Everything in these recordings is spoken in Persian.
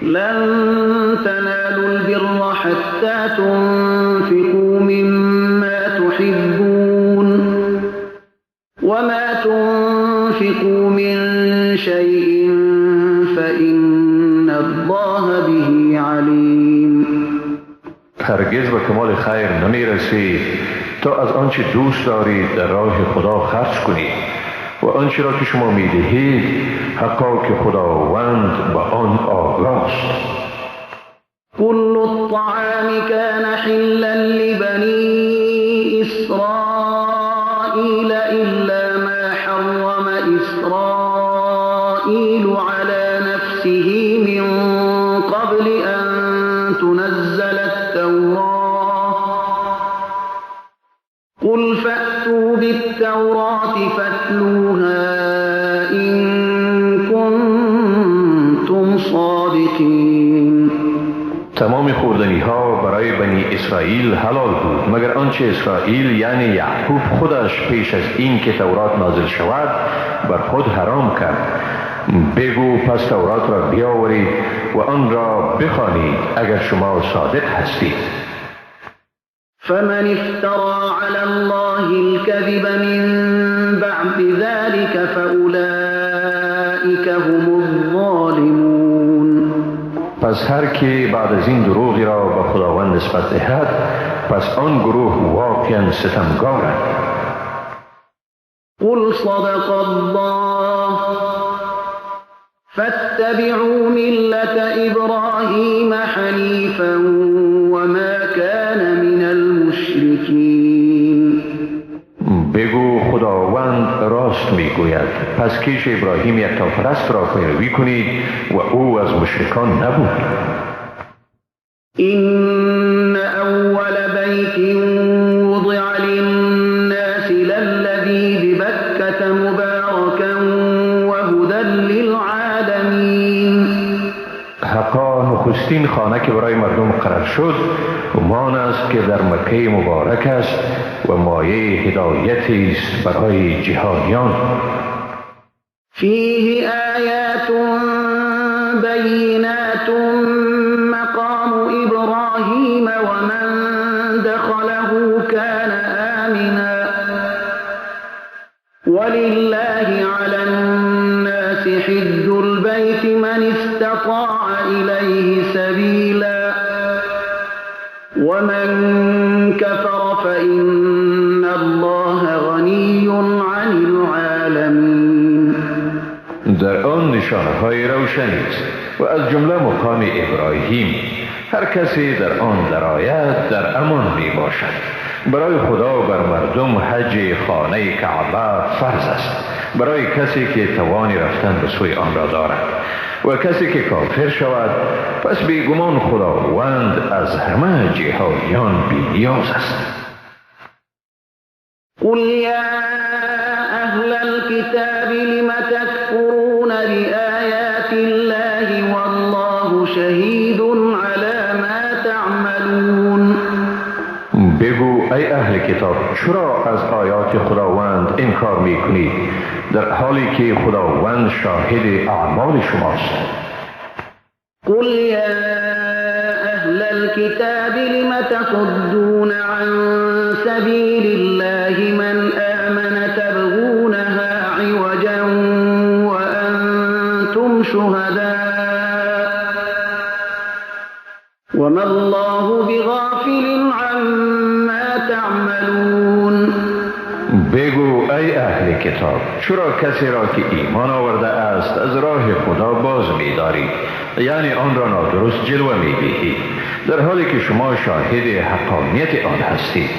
لن تنالوا البر حتى تنفقوا مما تحبون وما تنفقوا من شيء فإن الله به علیم. هرگز به کمال خیر نمی رسید تا از آنچه دوست دارید در راه خدا خرج کنید و آنچه را که شما می دهید حقا که خداوند به آن آگاست. كل الطعام كان حلا لبني إسرائيل إلا ما حرم إسرائيل على نفسه من قبل أن تنزل التوراة قل فأتوا بالتوراة فاتلوها إن كنتم صادقين. تمام خوردنی ها برای بنی اسرائیل حلال بود مگر آنچه اسرائیل یعنی یعقوب خودش پیش از این که تورات نازل شود بر خود حرام کرد. بگو پس تورات را بیاورید و آن را بخوانید اگر شما صادق هستید. فمن افترى على الله الكذب من بعد ذلك فأولئك هم الظالمون. پس هر کی بعد از این دروغی را به خداوند نسبت دهد پس آن گروه واقعا ستمگارند. قل صدق الله فاتبعوا ملة إبراهيم حنيفا وما كان من المشركين. بگو خداوند راست میگوید پس کیش ابراهیم یکتاپرست را پیروی کنید و او از مشرکان نبود. إن أول بيت وضع للناس للذي ببكة مباركا وهدى للعالمين. حقا نخستین خانه که برای مردم مقرر شد همان است که در مکه مبارک است و مایه هدایتی است برای جهانیان. فیه آیات بینات مقام ابراهیم ومن دخله كان آمنا ولله على الناس حج البيت من استطاع إليه سبيلا ومن كفر فإن الله غني عن العالمين. در آن نشانه‌های روشنی است و از جمله مقام ابراهیم. هر کسی در آن درآید در امان می باشد. برای خدا بر مردم حج خانه کعبه فرض است برای کسی که توان رفتن به سوی آن را دارد و کسی که کافر شود پس بیگمان خداوند از همه جهانیان بی نیاز است. قل یا اهل الكتاب لم تکفرون بآیات الله والله شهید علی ما تعملون. بگو ای اهل کتاب چرا از آیات خداوند انکار میکنید در حالی که خداوند شاهد اعمال شماست؟ قل یا اهل الكتاب لم تصدون عن سبیل الله من آمن تبغونها عوجا وأنتم شهداء وما الله بغافل عما تعملون. بگو ای اهل کتاب چرا کسی را که ایمان آورده است از راه خدا باز می‌دارید، یعنی آن را نادرست جلوه می‌دهید در حالی که شما شاهد حقانیت آن هستید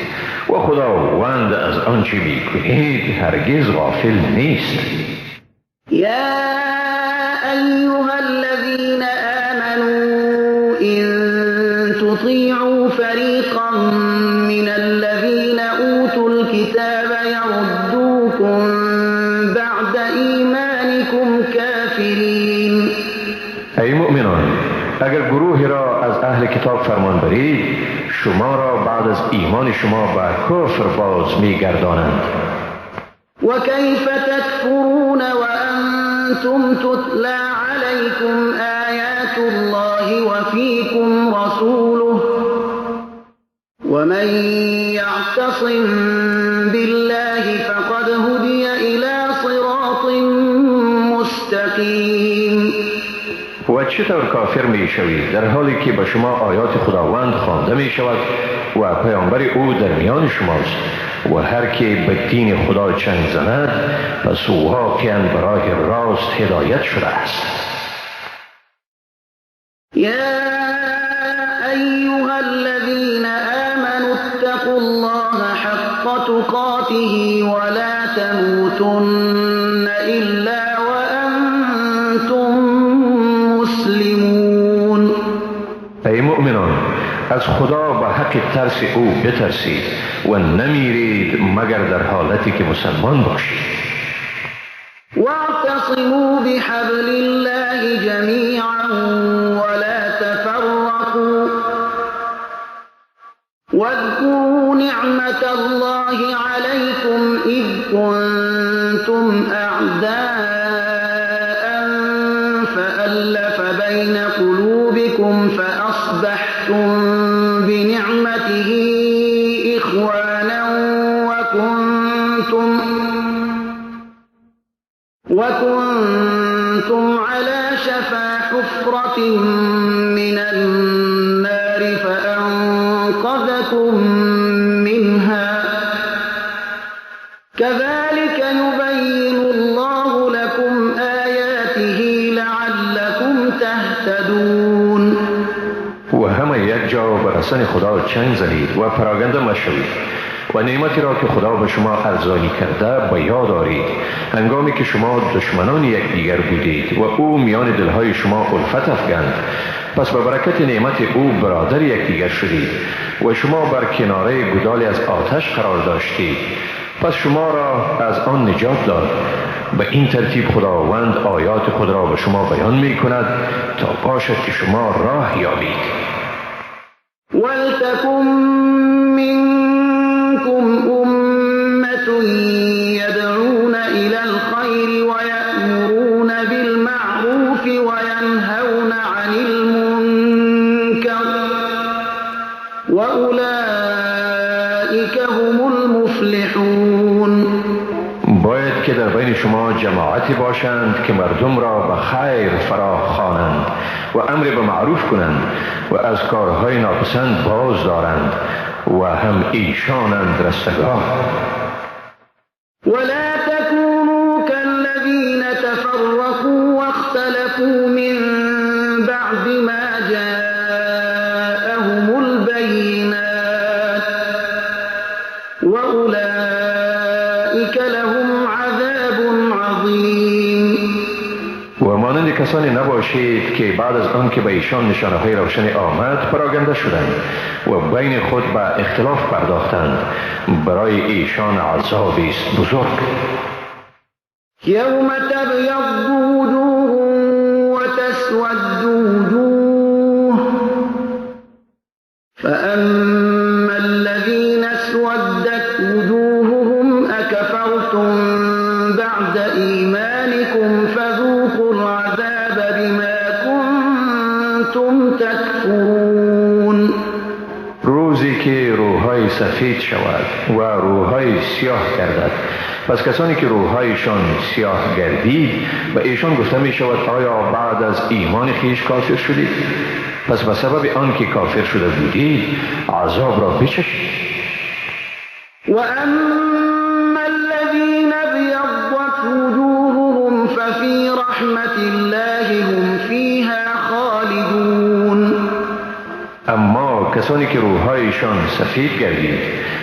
و خداوند از آنچه می‌کنید هرگز غافل نیست. یا ایها الذین آمنوا إن تطیعوا فریقا من الذین اوتوا الكتاب یردوکم بعد ایمانکم کافرین. ای مؤمنان اگر گروهی را از اهل کتاب فرمان برید شما را بعد از ایمان شما به کفر باز می‌گردانند. و کیف تکفرون وانتم تتلی علیکم آیات الله وفيكم رسوله ومن يعتصم بالله فقد هدي إلى صراط مستقیم. و چطور کافر می شوید در حالی که به شما آیات خداوند خوانده می شود و پیامبر او در میان شماست و هر که به دین خدا چنگ زند پس واقعا به راه راست هدایت شده است. یا ایها الذین آمنوا اتقوا الله حق تقاته ولا تموتن الا وانتم مسلمون. ای مؤمنان، از خدا به حق ترس او بترسید و نمیرید مگر در حالتی که مسلمان باشید. واعتصموا بحبل الله جمیعا ولا تفرقوا واذكروا نعمة الله عليكم إذ كنتم أعداء فألف بين قلوبكم فأصبحتم بنعمته إخوانا وكنتم على شفا حفرة من النار فأنقذكم منها كذلك يبين الله لكم آياته لعلكم تهتدون. و همه یک جا بر رسن خدا چنگ زنید و پراگنده مشوید و نعمتی را که خدا به شما ارزانی کرده به یاد آرید، هنگامی که شما دشمنان یکدیگر بودید و او میان دلهای شما الفت افکند، پس به برکت نعمت او برادر یکدیگر شدید و شما بر کناره گودالی از آتش قرار داشتید، پس شما را از آن نجات داد. به این ترتیب خداوند آیات خود را به شما بیان می کند تا باشد که شما راه یابید. ولتکن منكم أمة يدعون إلى الخير ويأمرون بالمعروف وينهون عن المنكر وأولئك هم المفلحون. باید که در بین شما جماعتی باشند که مردم را به خیر فرا خوانند و امر به معروف کنند و از کارهای ناپسند باز دارند و هم ایشانند رستگار. ولا تكونوا كالذين تفرقوا واختلفوا من بعد ما جاءهم البينات وأولئك لهم عذاب عظیم. و مانند کسانی نباشید که بعد از آن که به ایشان نشانه‌های روشن آمد پراگنده شدند و بین خود به اختلاف پرداختند، برای ایشان عذابی است بزرگ. یوم تبیض وجوه و تسود وجوه فأما الذین اسودت وجوههم اکفرتم بعد ایمانکم فذوقوا العذاب بما کنتم تکفرون. روزی که روح‌های سفید شود و روح‌های سیاه گردد، پس کسانی که روح‌هایشان سیاه گردید به ایشان گفته می شود آیا بعد از ایمان خویش کافر شدید؟ پس به سبب آنکه کافر شده بودید عذاب را بچشید. و اما الذین ابیضت وجوههم ففی رحمت الله هم فیها خالدون. اما کسانی که روح‌هایشان سفید گردید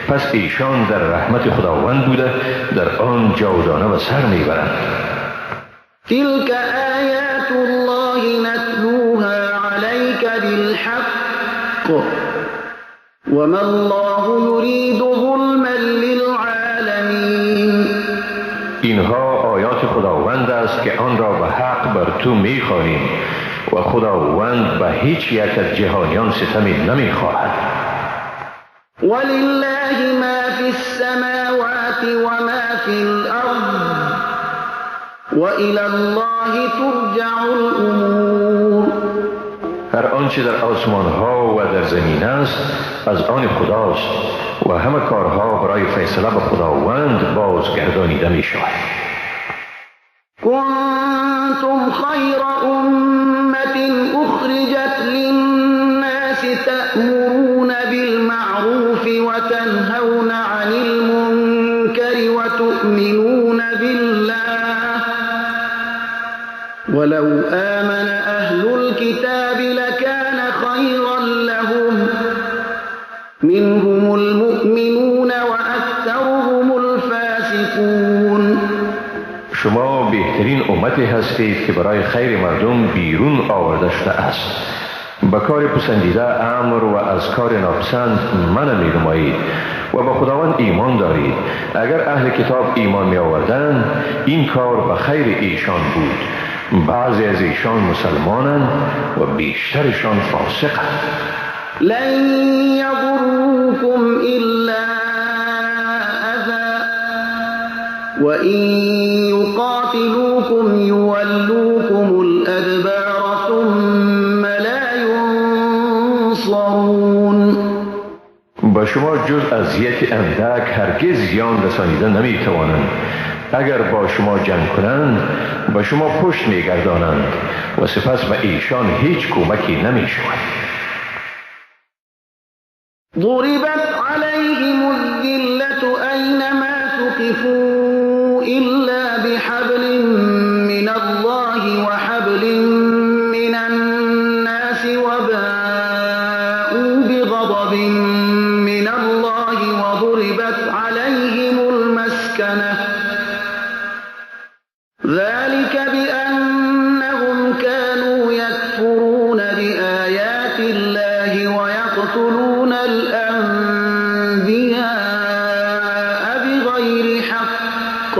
پس ایشان در رحمت خداوند بوده در آن جاودانه و سر میبرند. تلك آیات الله نتلوها علیک بالحق وما الله یرید ظلما للعالمین. اینها آیات خداوند است که آن را به حق بر تو میخوانیم و خداوند به هیچ یک از جهانیان ستمی نمیخواهد. ولله ما فی السماوات وما فی الارض وإلى الله ترجع الامور. هر آنچه در آسمان ها و در زمین است از آن خداست و همه کارها برای فیصله به خداوند بازگردانیده می شود. کنتم خیر امة اخرجت للناس تأمرون بالمعروف وتنهون عن المنکر وتؤمنون بالله ولو آمن أهل الكتاب لكان خيرا لهم منهم المؤمنون وأكثرهم الفاسقون. شما بهترین امتی هستید که برای خیر مردم بیرون آورده شده است. به کار پسندیده امر و از کار ناپسند منع می‌نمایید و به خداوند ایمان دارید. اگر اهل کتاب ایمان می آوردند این کار به خیر ایشان بود. بعضی از ایشان مسلمانند و بیشترشان فاسقند. لن یضروکم الا اذی وان یقاتلوکم یولوکم الادبار ثم لا ینصرون. با شما جز اذیت اندک هرگز زیان رسانیده نمیتوانند. اگر با شما جنگ کنند با شما پشت میگردانند و سپس به ایشان هیچ کمکی نمیشود. ضربت علیهم الذلة اینما ثقفوا الا بحبل من الله وحبل من الناس وباءوا بغضب من الله وضربت علیهم المسکنة ذلك بأنهم كانوا يكفرون بآيات الله ويقتلون الأنبياء بغير حق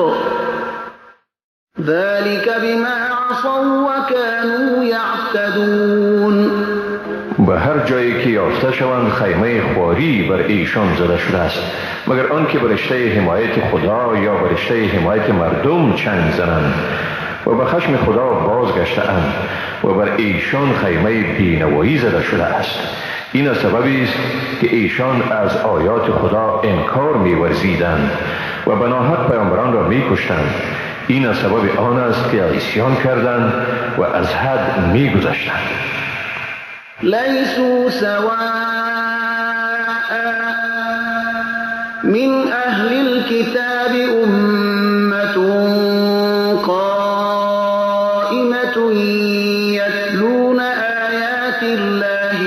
ذلك بما عصوا وكانوا يعتدون. به هر جایی که یافته شوند خیمه خواری بر ایشان زده شده است، مگر آنکه به رشته حمایت خدا یا به رشته حمایت مردم چنگ زنند و به خشم خدا بازگشته اند و بر ایشان خیمه بینوایی زده شده است. این سببی است که ایشان از آیات خدا انکار می‌ورزیدند و به ناحق پیامبران را می‌کشتند. این سبب آن است که عصیان کردند و از حد می‌گذشتند. لیسوا سواء من اهل الكتاب امة قائمة یتلون آیات الله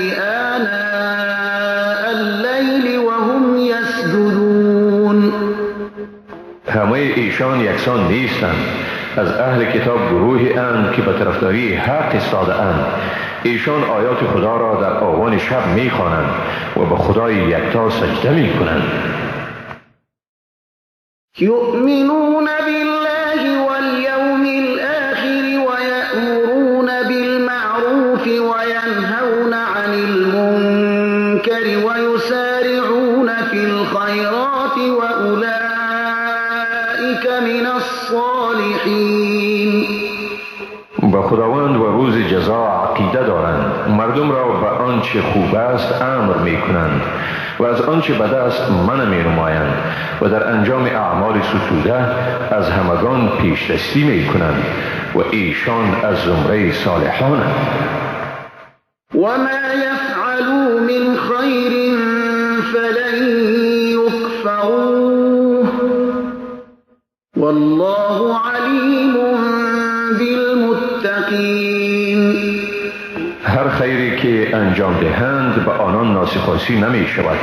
آناء اللیل وهم یسجدون. همه ایشان یکسان نیستند. از اهل کتاب گروهی اند که به طرفداری حق ایستاده اند. ایشان آیات خدا را در آوان شب میخوانند و به خدای یکتا سجده میکنند. یؤمنون بالله والیوم الآخر ویأمرون بالمعروف وینهون عن المنکر ویسارعون فی الخیرات وأولئک من الصالحین. به خداوند و روز جزا عقیده دارند. مردم را به آنچه خوب است امر می کنند و از آنچه بد است منع می نمایند و در انجام اعمال ستوده از همگان پیشدستی می کنند و ایشان از زمره صالحانند. و ما یفعلوا من خیر فلن یکفروه والله علیم بالمتقین. هر خیری که انجام دهند به آنان ناسپاسی نمی شود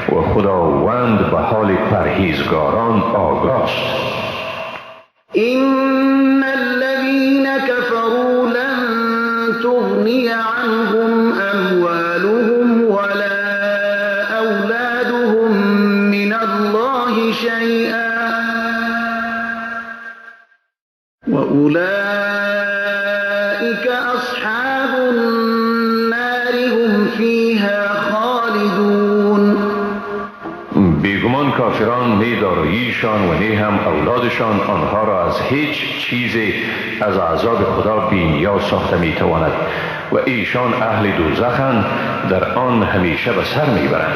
و خداوند به حال پرهیزگاران آگاست. ان الذین کفروا لن تغنی عنهم اموالهم ولا اولادهم من الله شیئا وأولئک اصحاب النار هم فیها خالدون. بیگمان کافران نه داراییشان و نه هم اولادشان آنها را از هیچ چیزی از عذاب خدا بی‌نیاز ساخته میتواند و ایشان اهل دوزخند، در آن همیشه به سر میبرند.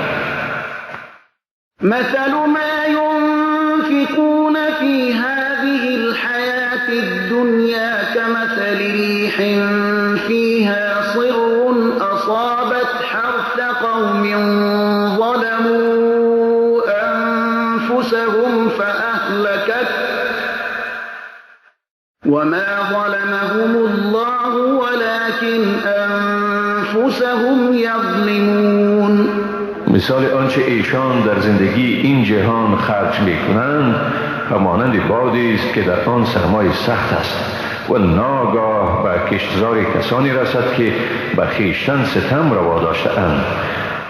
مثل ما ينفقون في هذه الحياة الدنيا كمثل ريح فيها صر أصابت حرث قوم ظلموا أنفسهم فأهلكت وما ظلمهم الله ولكن أنفسهم يظلمون. مثال آنچه ایشان در زندگی این جهان خرج میکنند همانند بادی است که در آن سرمای سخت است و ناگاه به کشتزار کسانی رسد که بر خویشتن ستم روا داشته‌اند،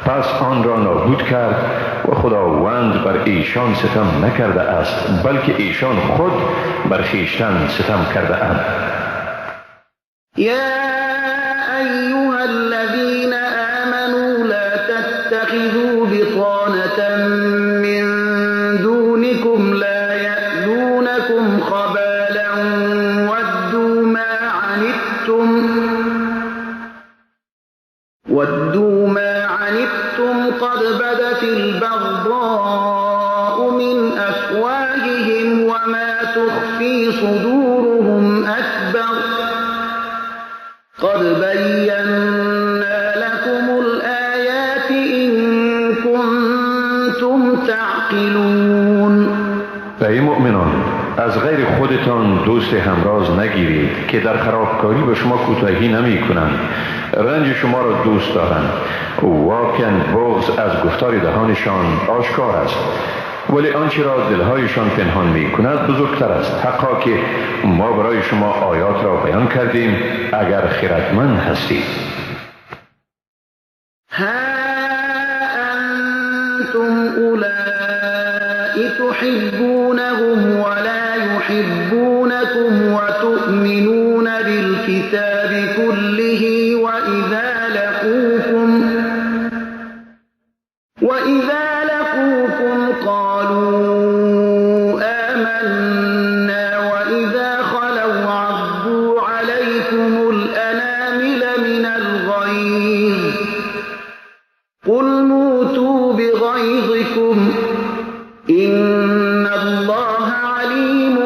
پس آن را نابود کرد و خداوند بر ایشان ستم نکرده است، بلکه ایشان خود بر خویشتن ستم کرده اند. یا ایها الذین آمنوا لا تتخذوا بطانة من دونكم لا یألونكم خبالا ودوا ما عنتم قد بدت البغضاء من أفواههم وما تخفي صدورهم أكبر قد بينا لكم الآيات إن كنتم تعقلون. ای مؤمنان، از غیر خودتان دوست همراز نگیرید که در خرابکاری به شما کوتاهی نمی کنند، رنج شما را دوست دارند. واقعا بغض از گفتار دهانشان آشکار است، ولی آنچه را دلهایشان پنهان می کند بزرگتر است. حقا که ما برای شما آیات را بیان کردیم اگر خردمند هستید. ها انتم اولئک تحبونهم ولا يحبونكم وتؤمنون بالكتاب كله وإذا لقوكم قالوا آمنا وإذا خلوا عضوا عليكم الأنامل من الغيظ قل موتوا بغيظكم إن الله عليم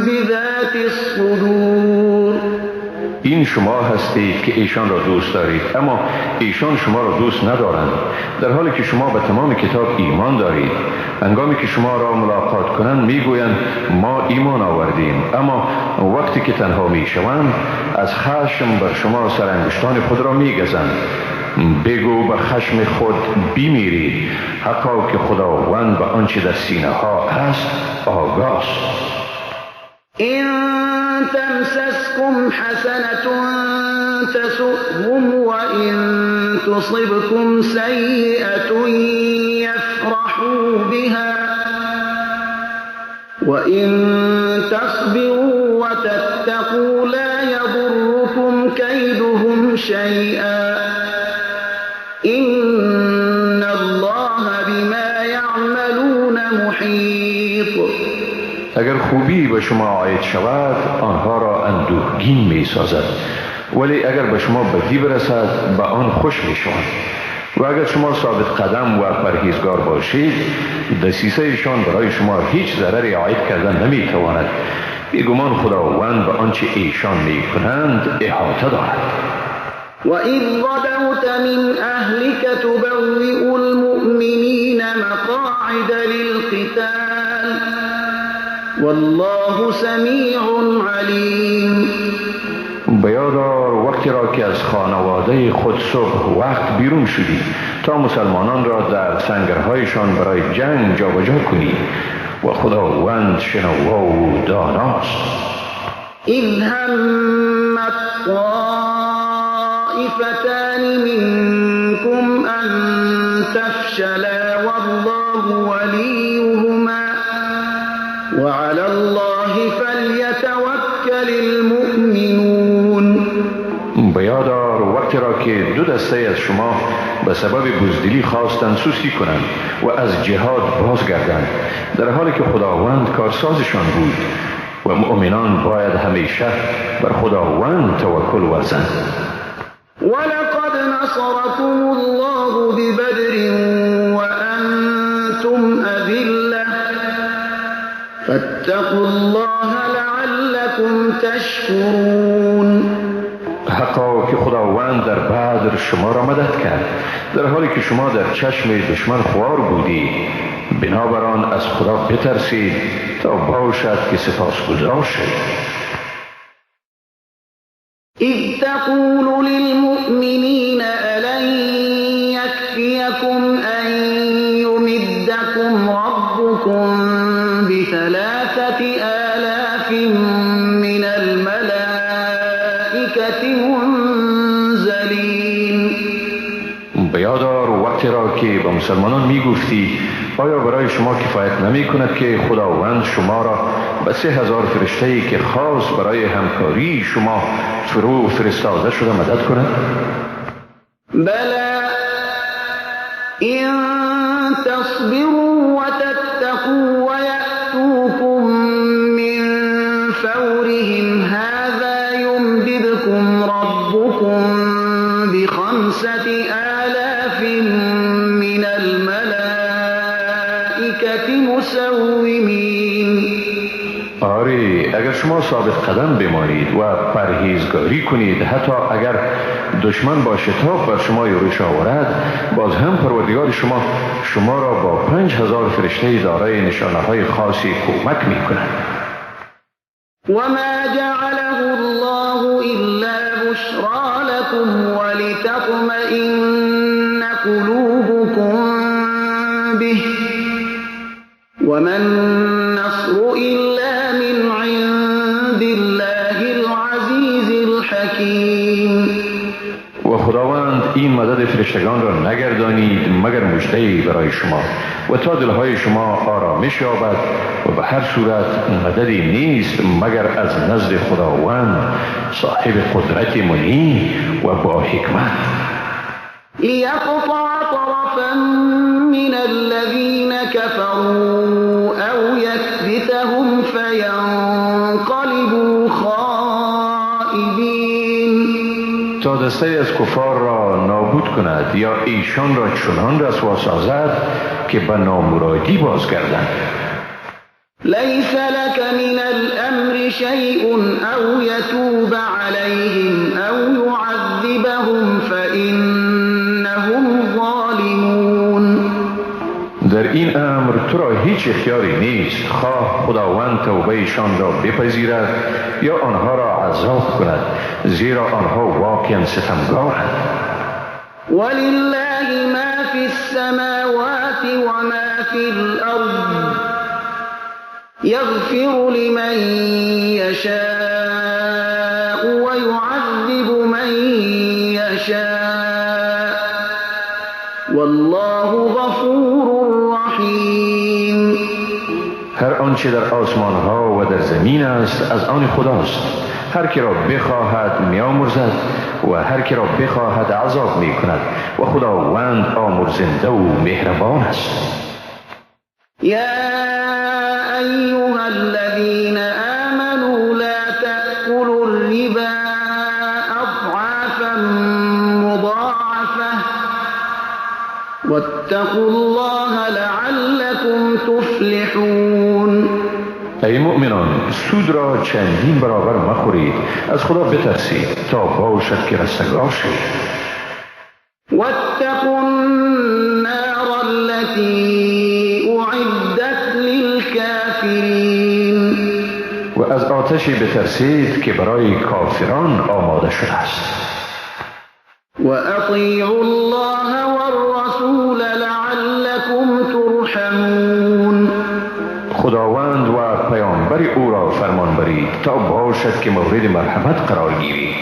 بذات الصدور. این شما هستید که ایشان را دوست دارید، اما ایشان شما را دوست ندارند، در حالی که شما به تمام کتاب ایمان دارید. هنگامی که شما را ملاقات کنند میگویند ما ایمان آوردیم، اما وقتی که تنها میشوند از خشم بر شما سرانگشتان خود را میگزند. بگو به خشم خود بمیرید، حقا که خداوند به آنچه در سینه ها هست آگاست. إن تمسسكم حسنة تسؤهم وإن تصبكم سيئة يفرحوا بها وإن تصبروا وتتقوا لا يضركم كيدهم شيئا إن الله بما يعملون محيط. اگر خوبی به شما عاید شود آنها را اندوهگین می سازد، ولی اگر به شما بدی برسد به آن خوش می شوند. و اگر شما ثابت قدم و پرهیزگار باشید دسیسه ایشان برای شما هیچ ضرری عاید کردن نمی تواند. بیگمان خداوند به آنچه ایشان می کنند احاطه دارد. وَإِذْ غَدَوْتَ مِنْ أَهْلِكَ تُبَوِّئُ الْمُؤْمِنِينَ مَقَاعِدَ لِلْقِتَالِ والله سمیع علیم. بیادار وقتی را که از خانواده خود صبح وقت بیرون شدی تا مسلمانان را در سنگرهایشان برای جنگ جابجا کنی، و خداوند شنوا و داناست. اذ هم الطائفتان منكم ان تفشلا والله ولیهما وعلى الله فلیتوکل المؤمنون. بیادار وقتی را که دو دسته از شما به سبب بزدلی خواستند سستی کنند و از جهاد بازگردند، در حالی که خداوند کارسازشان بود و مؤمنان باید همیشه بر خداوند توکل ورزند. ولقد نصركم الله ببدر وأنتم أذلة فاتقوا الله لعلكم تشكرون. حقا که خداوند در بدر شما را مدد کرد، در حالی که شما در چشم دشمن خوار بودید. بنابران از خدا بترسید تا باشد که سپاسگزار شوید. اذ تقول للمؤمنین ألن یکفیکم أن یمدکم ربکم بثلاثة آلاف من الملائکة منزلین. بیادار وقتی را که به مسلمانان میگفتی آیا برای شما کفایت نمی کند که خداوند شما را به 3000 فرشته‌ای که خاص برای همکاری شما فرو فرستاده شده مدد کند؟ بلی إن تصبروا وتتقوا ويأتوكم من فورهم هذا يمددكم ربكم ب5,000 من الملائكة مسومین. آری، اگر شما ثابت قدم بمانید و پرهیزگاری کنید، حتی اگر دشمن با شتاب بر شما یورش آورد، باز هم پروردگار شما شما را با 5000 فرشته دارای نشانه های خاصی کمک می کند. وما جعله الله إلا بشرى لكم ولتطمئن قلوبكم به وما النصر إلا من عند الله العزیز الحکیم. و خداوند این مدد فرشتگان را نگردانید مگر مژده‌ای برای شما و تا دلهای شما آرامش یابد، و به هر صورت مددی نیست مگر از نزد خداوند صاحب قدرت منی و با حکمت. لیقطع طرفا من الذین كفروا او یکبتهم فینقلبوا خائبین. تا دسته از کفار را نابود کند یا ایشان را چنان رسوا سازد که به نامرادی بازگردند. لیس لك من الامر شیء او یتوب علیهم او یعذبهم فانهم ظالمون. در این امر تو را هیچ اختیاری نیست، خواه خداوند توبه ایشان را بپذیرد یا آنها را عذاب کند، زیرا آنها واقعا ستمگارند. ولله ما فی السماوات وما فی الارض یغفر لمن یشاء ویعذب من یشاء والله غفور رحیم. هر آنچه در آسمان ها و در زمین است از آن خداست. هر کی را بخواهد می‌آمرزد و هر کی را بخواهد عذاب می‌کند و خداوند آمرزنده و مهربان است. یا ایها الذین آمنوا لا تأکلوا الربا اضعافا مضاعفة واتقوا الله لعلكم تفلحون. ای مؤمنان، سود را چندین برابر مخورید، از خدا بترسید تا باشد که رستگار شوید. واتقوا النار التي اعدت للكافرین. و از آتشی بترسید که برای کافران آماده شده است. و اطیعوا الله والرسول لعلكم ترحمون. خداوند و پیامبر او را فرمان برید تا باشد که مورد مرحمت قرار گیرید.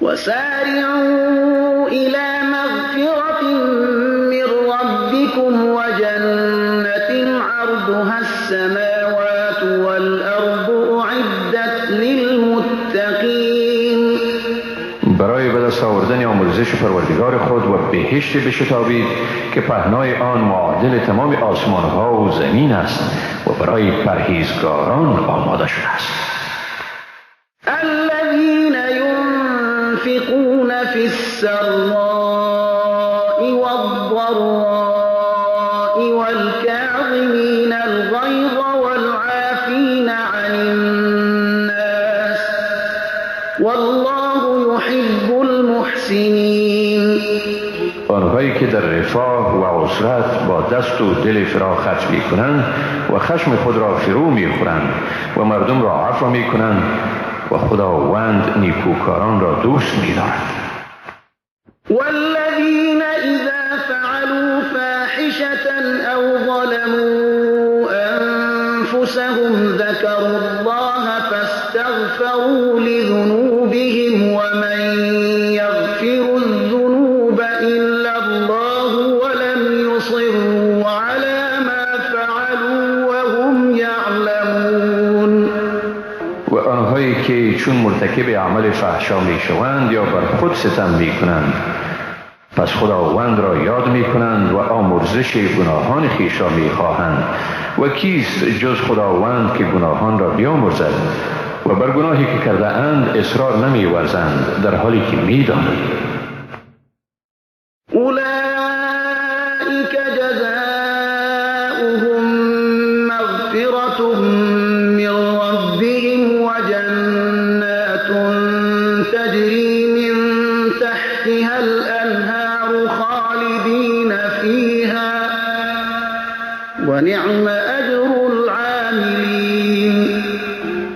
وسارعوا إلى مغفرة من ربكم وجنة عرضها السماوات والأرض أعدت للمتقین. برای به دست آوردن آمرزش پروردگار خود و بهشت بشتابید که پهنای آن معادل تمام آسمان ها و زمین است و برای پرهیزگاران آماده شده است. الذین ينفقون في السراء والضراء والكاظمين الغيظ والعافين عن الناس والله يحب المحسنين. آنهایی که در رفاه و عسرت با دست و دل فراخ خرج می‌کنند و خشم خود را فرو می‌خورند و مردم را عفو می‌کنند و خداوند نیکوکاران را دوست می‌دارد. والذین اذا فعلوا فاحشة او ظلموا انفسهم ذكروا الله فاستغفروا لذنوبهم ومن يغفر الذنوب الا الله ولم يصروا على ما فعلوا وهم يعلمون. و آنهایی که چون مرتکب عمل فحشا میشوند یا بر خود ستم میکنند پس خداوند را یاد میکنند و آمرزش گناهان خویش را میخواهند. و کیست جز خداوند که گناهان را بیامرزد و بر گناهی که کرده اند اصرار نمیورزند در حالی که میدانند. اولئک جزاؤهم مغفرة من ربهم وجنات تجری من تحتها الانهار خالدین فیها ونعم اجر العاملین.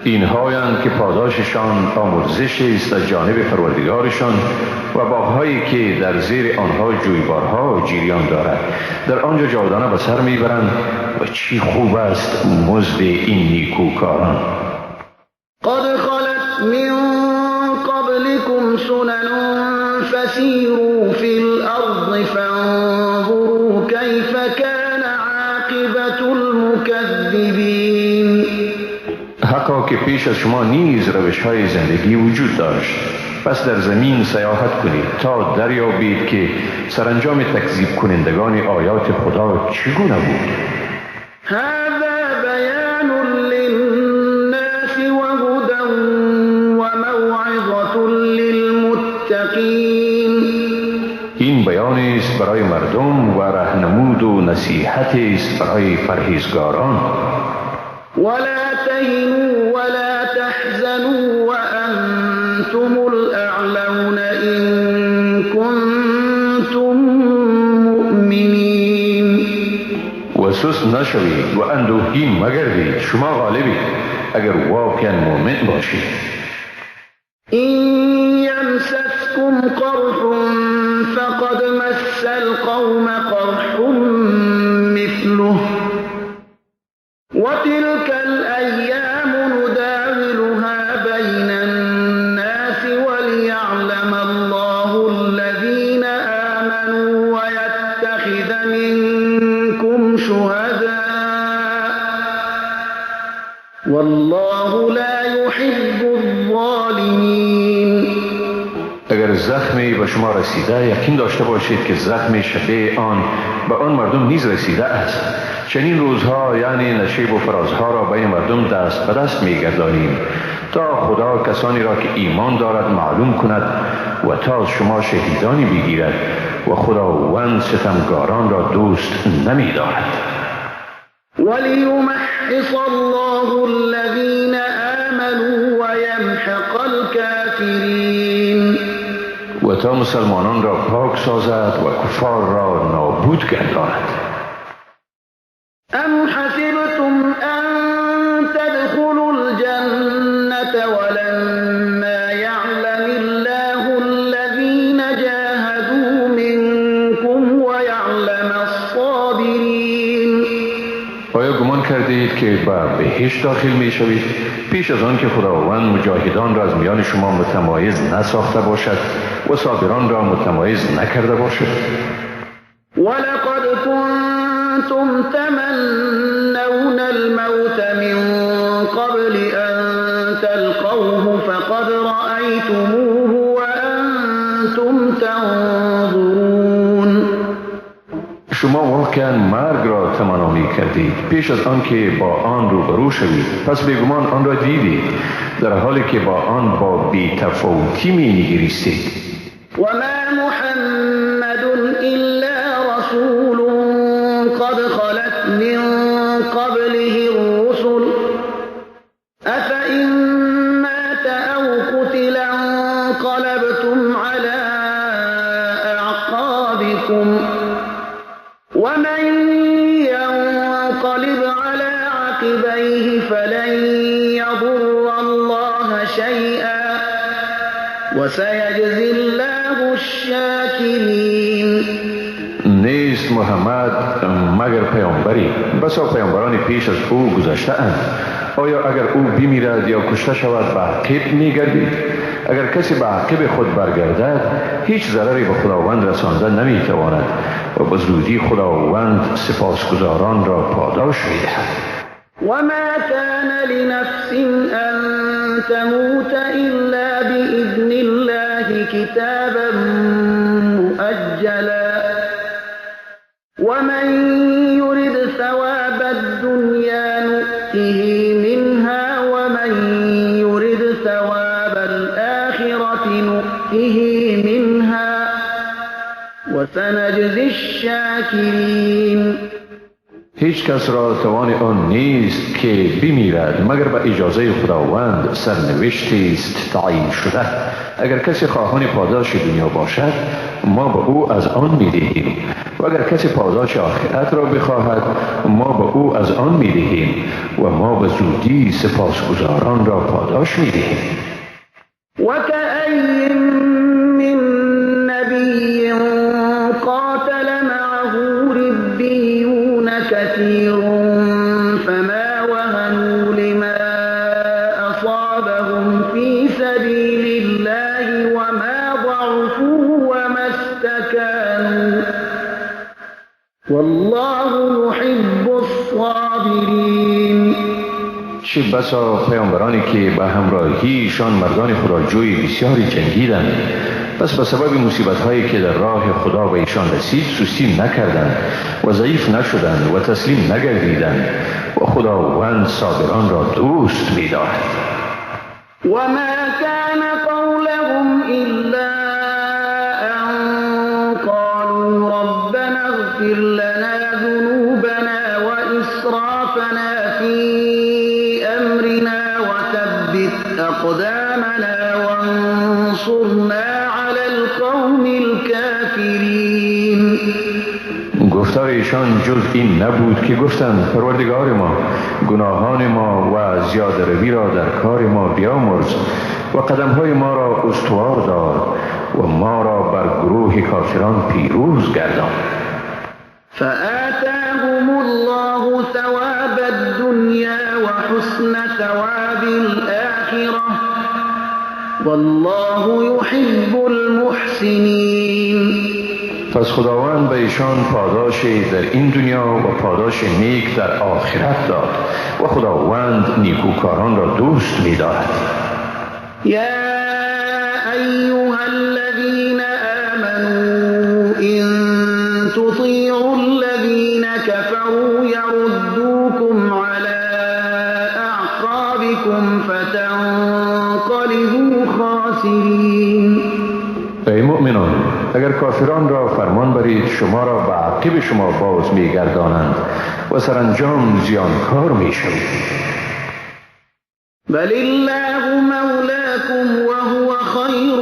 اینهایند که پاداششان آمرزش است از جانب پروردگارشان و باغهایی که در زیر آنها جویبارها جریان دارد، در آنجا جاودانه به سر میبرند و چی خوب است مزد این نیکوکاران. قد خلت من قبلكم سنن فسیروا فی الارض فانظروا کیف کان عاقبة المکذبین. حقا که پیش از شما نیز روش‌های زندگی وجود داشت، پس در زمین سیاحت کنید تا دریابید که سرانجام تکذیب کنندگان آیات خدا چگونه بود. هذا بیان للناس وهدى وموعظة للمتقین. این بیان است برای مردم و رهنمود و نصیحت است برای پرهیزگاران. ولا تهنوا ولا تحزنوا وأنتم الأعلون إن كنتم مؤمنين. و سست نشوید و اندوهگین مگردید، شما غالبید اگر واقعا مؤمن باشید. إن يمسسكم قرح فقد مس القوم قرح مثله وتلك الأيام نداولها بين الناس وليعلم الله الذين آمنوا ويتخذ منكم شهداء والله لا يحب الظالمين. اگر زخمی به شما رسیده یقین داشته باشید که زخم شبیه آن به آن مردم نیز رسیده است. چنین روزها یعنی نشیب و فرازها را بین مردم دست به دست می‌گردانیم تا خدا کسانی را که ایمان دارد معلوم کند و تا از شما شهیدانی بگیرد و خداوند ستمگاران را دوست نمی‌دارد. ولیمحص الله الذین آمنوا ویمحق الکافرین. و تا مسلمانان را پاک سازد و کفار را نابود گرداند. ام حسبتم ان تدخلوا الجنة ولما يعلم الله الذين جاهدوا منكم ويعلم الصابرين. آیا گمان کردید که به بهشت داخل می شوید پیش از آن که خداوند مجاهدان را از میان شما متمایز نساخته باشد و صابران را متمایز نکرده باشد؟ ولقد كنتم تمنون الموت من قبل أن تلقوه فقد رأيتموه وأنتم تنظرون. شما واقعا مرگ را تمنا می کردید پیش از آن که با آن روبرو شوید، پس بیگمان آن را دیدید در حالی که با آن با بی‌تفاوتی می نگریستید. وما محمد إلا رسول قد خلت من قبله الرسل أفإن مات أو قتل انقلبتم على أعقابكم ومن ينقلب على عقبيه فلن يضر الله شيئا وسيجزي الله الشاكرين. نیست محمد مگر پیامبری، بسا پیامبران پیش از او گذشته اند. آیا اگر او بمیرد یا کشته شود به عقب میگردید؟ اگر کسی به عقب خود برگردد هیچ ضرری به خداوند رسانده نمیتواند و به زودی خداوند سپاسگزاران را پاداش میدهد. وما كان لنفس أن تموت إلا بإذن الله كتابا مؤجلا ومن يرد ثواب الدنيا نؤته منها ومن يرد ثواب الآخرة نؤته منها وسنجزي الشاكرين. هیچ کس را توان آن نیست که بمیرد مگر به اجازه خداوند سرنوشتی است تعیین شده. اگر کسی خواهان پاداش دنیا باشد ما به او از آن میدهیم و اگر کسی پاداش آخرت را بخواهد ما به او از آن میدهیم و ما به زودی سپاسگزاران را پاداش میدهیم. وكأي من نبي قاتل معه ربيون كثير فما وهنوا لما أصابهم في سبيل الله وما ضعفوا وما استكانوا والله يحب الصابرين. چه بسا پیامبرانی که به همراهیشان مردان خداجوی بسیاری جنگیدند، پس به سبب مصیبت هایی که در راه خدا به ایشان رسید سستی نکردند و ضعیف نشدند و تسلیم نگردیدند و خداوند صابران را دوست می‌دارد. وما كان قولهم إلا أن قالوا ربنا اغفر لنا ذنوبنا وإسرافنا في أمرنا وثبت أقدامنا وانصرنا على القوم الكافرين. گفتار ایشان جز این نبود که گفتند پروردگار ما گناهان ما و زیاده روی را در کار ما بیامرز و قدمهای ما را استوار دار و ما را بر گروه کافران پیروز گردان. فآتاهم الله ثواب الدنيا وحسن ثواب الآخرة والله يحب المحسنين. پس خداوند به ایشان پاداش در این دنیا و پاداش نیک در آخرت داد و خداوند نیکوکاران را دوست می‌دارد. یا ایها الذین آمنوا إن تطیعوا الذین كفروا یردوکم علی اعقابکم فتنقلبوا خاسرین. ای مؤمنان، اگر کافران را فرمان برید شما را به عقب شما باز می‌گردانند و سرانجام زیانکار می‌شوید. بل الله مولاکم وهو خیر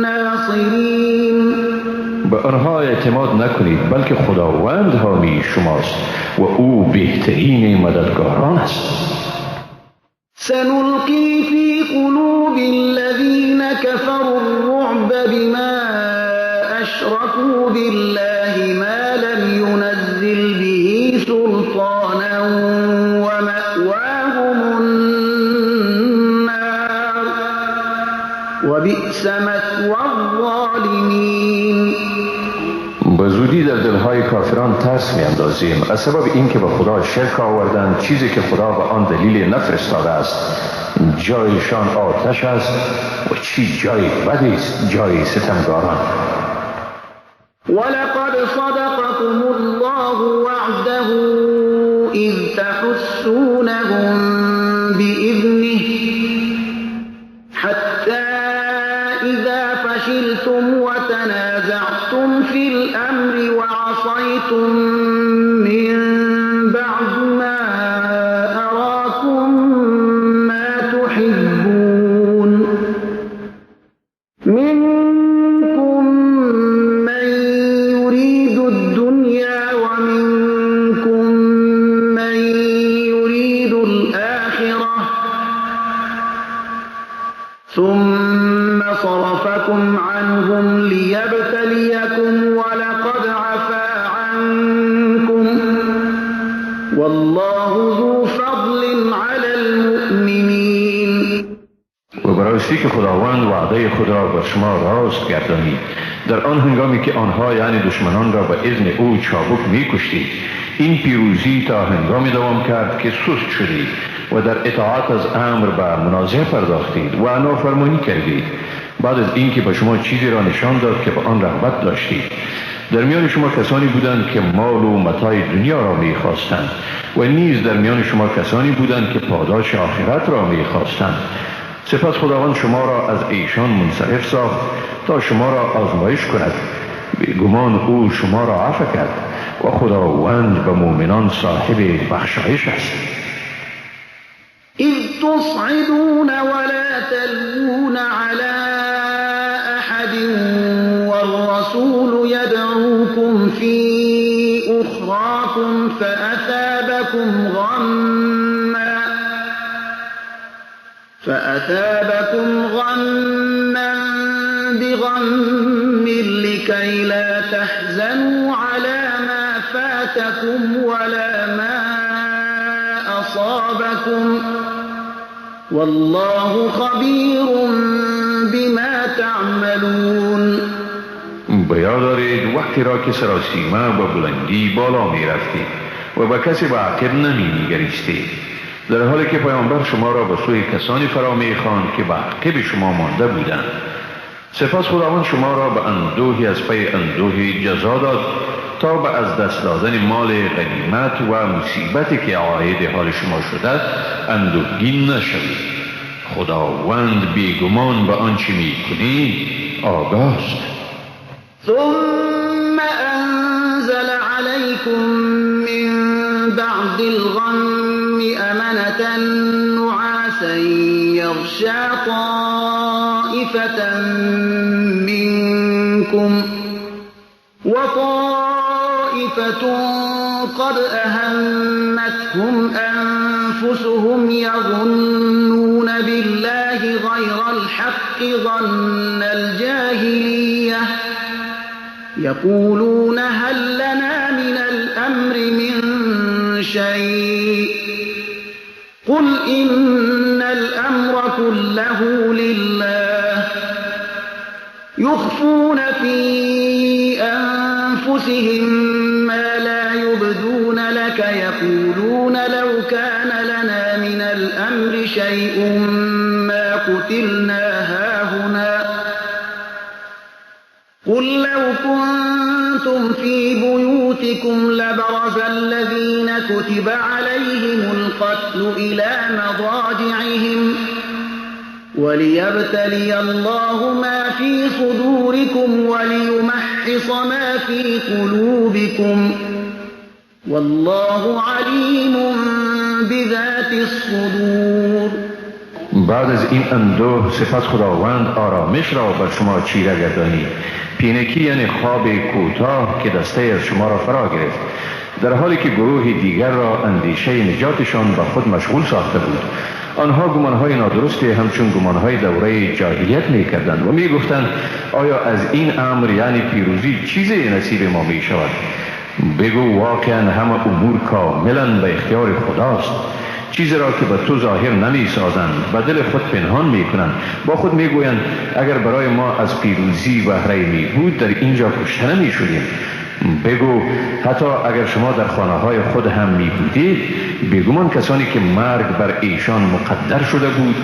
الناصرین. به آنها اعتماد نکنید، بلکه خداوند حامی شماست و او بهترین مددگاران است. سنلقی فی قلوب الذین كفروا الرعب بما أشركوا بالله ما لم ينزل به سلطانا ومأواهم النار وبئس مثوى الظالمین. به زودی در دلهای کافران ترس می‌اندازیم از سبب اینکه به خدا شرک آوردند، چیزی که خدا به آن دلیل نفرستاده است. جایشان آتش است و چی جای بدی است جای ستمگاران. ولقد صدقكم الله وعده إذ تحسونهم بإذنه حتى إذا فشلتم فشلتم وتنازعتم في الأمر وعصيتم من بعد ما أراكم ما تحبون منكم من يريد الدنيا ومنكم من يريد الآخرة ثم صرفكم عنهم ليبتليكم ولقد عفا عنكم والله ذو فضل على المؤمنین. و براستی که خداوند وعده خود را بر شما راست گردانید در آن هنگامی که آنها یعنی دشمنان را به اذن او چابک می‌کشتید. این پیروزی تا هنگامی دوام کرد که سست شدید و در اطاعت از امر به منازعه پرداختید و نافرمانی کردید، بعد از اینکه به شما چیزی را نشان داد که به آن رغبت داشتید. در میان شما کسانی بودند که مال و متاع دنیا را می‌خواستند و نیز در میان شما کسانی بودند که پاداش آخرت را می‌خواستند. سپس خداوند شما را از ایشان منصرف ساخت تا شما را آزمایش کند. بیگمان او شما را عفو کرد و خداوند به مؤمنان صاحب بخشایش است. اذ تصعدون ولا تلوون على احد والرسول يدعوكم في اخراكم فأثابكم غما بغم لكي لا تحزنوا على ما فاتكم ولا ما أصابكم والله خبير بما تعملون. به یاد دارید وقتی را که سراسیمه با بلندی بالا می رفتید و به کسی به عقب نمی نگریستید، در حالی که پیامبر شما را به سوی کسانی فرا می خواند که به عقب شما مانده بودند. سپس خداوند شما را به اندوهی از پی اندوهی جزا داد تا به از دست دادن مال غنیمت و مصیبتی که عاید حال شما شده اندوهگین نشوید. خداوند بیگمان به آنچه میکنید آگاه است. ثم انزل علیکم من بعد الغم امنة نعاسا یغشی طائفة منکم وطائفة قد أهمتهم أنفسهم يظنون بالله غير الحق ظن الجاهلية يقولون هل لنا من الأمر من شيء قل إن الأمر كله لله يخفون في أنفسهم ما لا يبدون لك يقولون لو كان لنا من الأمر شيء ما قتلنا هاهنا قل لو كنتم في بيوتكم لبرز الذين كتب عليهم القتل إلى مضاجعهم وليبتلي الله ما في صدوركم وليمحص ما في قلوبكم والله عليم بذات الصدور. بعد از این اندوه سپس خداوند آرامش را بر شما چیره گردانید، پینکی یعنی خواب کوتاه که دسته از شما را فرا گرفت، در حالی که گروه دیگر را اندیشه نجاتشان به خود مشغول ساخته بود. آنها گمانهای نادرستی همچون گمانهای دوره جاهلیت میکردند و میگفتند آیا از این امر یعنی پیروزی چیزی نصیب ما میشود؟ بگو واقعا همه امور کاملا به اختیار خداست. چیزی را که به تو ظاهر نمی سازند به دل خود پنهان می کنند. با خود می گویند اگر برای ما از پیروزی بهره می بود در اینجا کشته نمی شدیم. بگو حتی اگر شما در خانه های خود هم می بودید، بیگمان کسانی که مرگ بر ایشان مقدر شده بود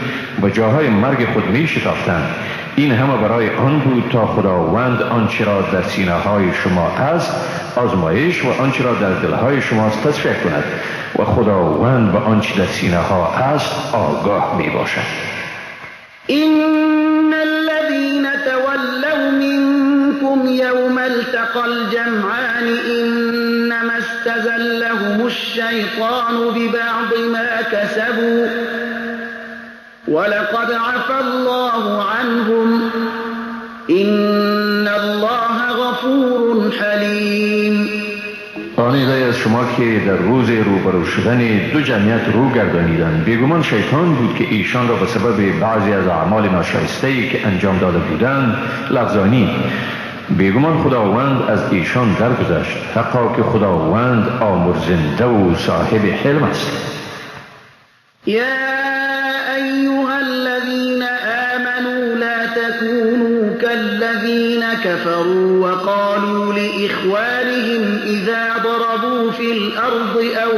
به جاهای مرگ خود می شتافتند. این همه برای آن بود تا خداوند آنچه را در سینه های شما است آزمایش و آنچه را در دلهای شما است تصفیه کند و خداوند به آنچه در سینه ها است آگاه می باشد. إن الذين تولوا منكم التقى الجمعان إنما استزلهم الشيطان ببعض ما كسبوا ولقد عفا الله عنهم إن الله غفور حلیم. آن عده‌ای از شما که در روز روبرو شدن دو جمعیت رو گردانیدند، بیگمان شیطان بود که ایشان را به سبب بعضی از اعمال ناشایسته‌ای که انجام داده بودند لغزانید. بیگمان خداوند از ایشان درگذشت، حقا که خداوند آمرزنده و صاحب حلم است. یا ایها الذین آمنوا لا تكونوا كالذین كفروا وقالوا لإخوانهم إذا ضربوا في الأرض أو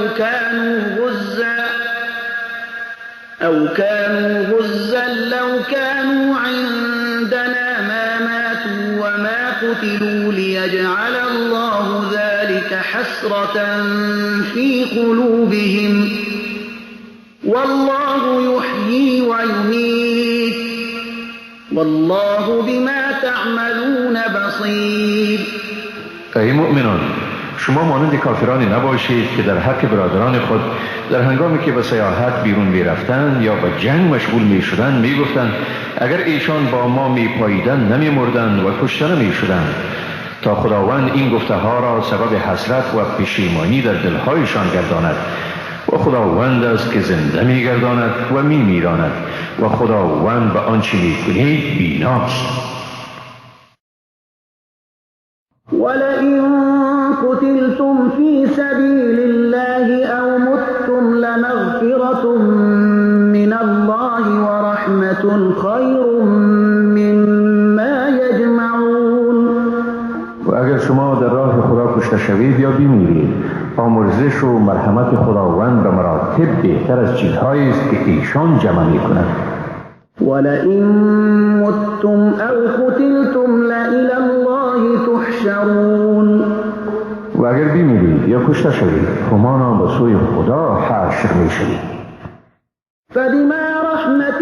كانوا غزا لو كانوا عندنا ما ماتوا وما قتلوا ليجعل الله ذلك حسرة في قلوبهم والله يحيي ويميت والله بما تعملون بصير. ای مؤمنان، شما مانند کافرانی نباشید که در حق برادران خود در هنگامی که به سیاحت بیرون می رفتند یا به جنگ مشغول می شدند می گفتند اگر ایشان با ما می پاییدند نمی مردند و کشته نمی شدند، تا خداوند این گفته ها را سبب حسرت و پشیمانی در دلهایشان گرداند. و خداوند است که زنده می گرداند و می میراند و خداوند به آنچه می کنید بیناست. ولئن قتلتم في سبيل الله أو متم لمغفرة من الله ورحمة خير مما يجمعون. و اگر شما در راه خدا کشته شوید یا بمیرید، آمرزش و مرحمت خداوند به مراتب بهتر از چیزهایی است که ایشان جمع می‌کنند. ولئن متم أو قتلتم لإلى الله تحشرون. و اگر بمیرید یا کشته شوید، همانا به سوی خدا حشر می‌شوید. فبما رحمة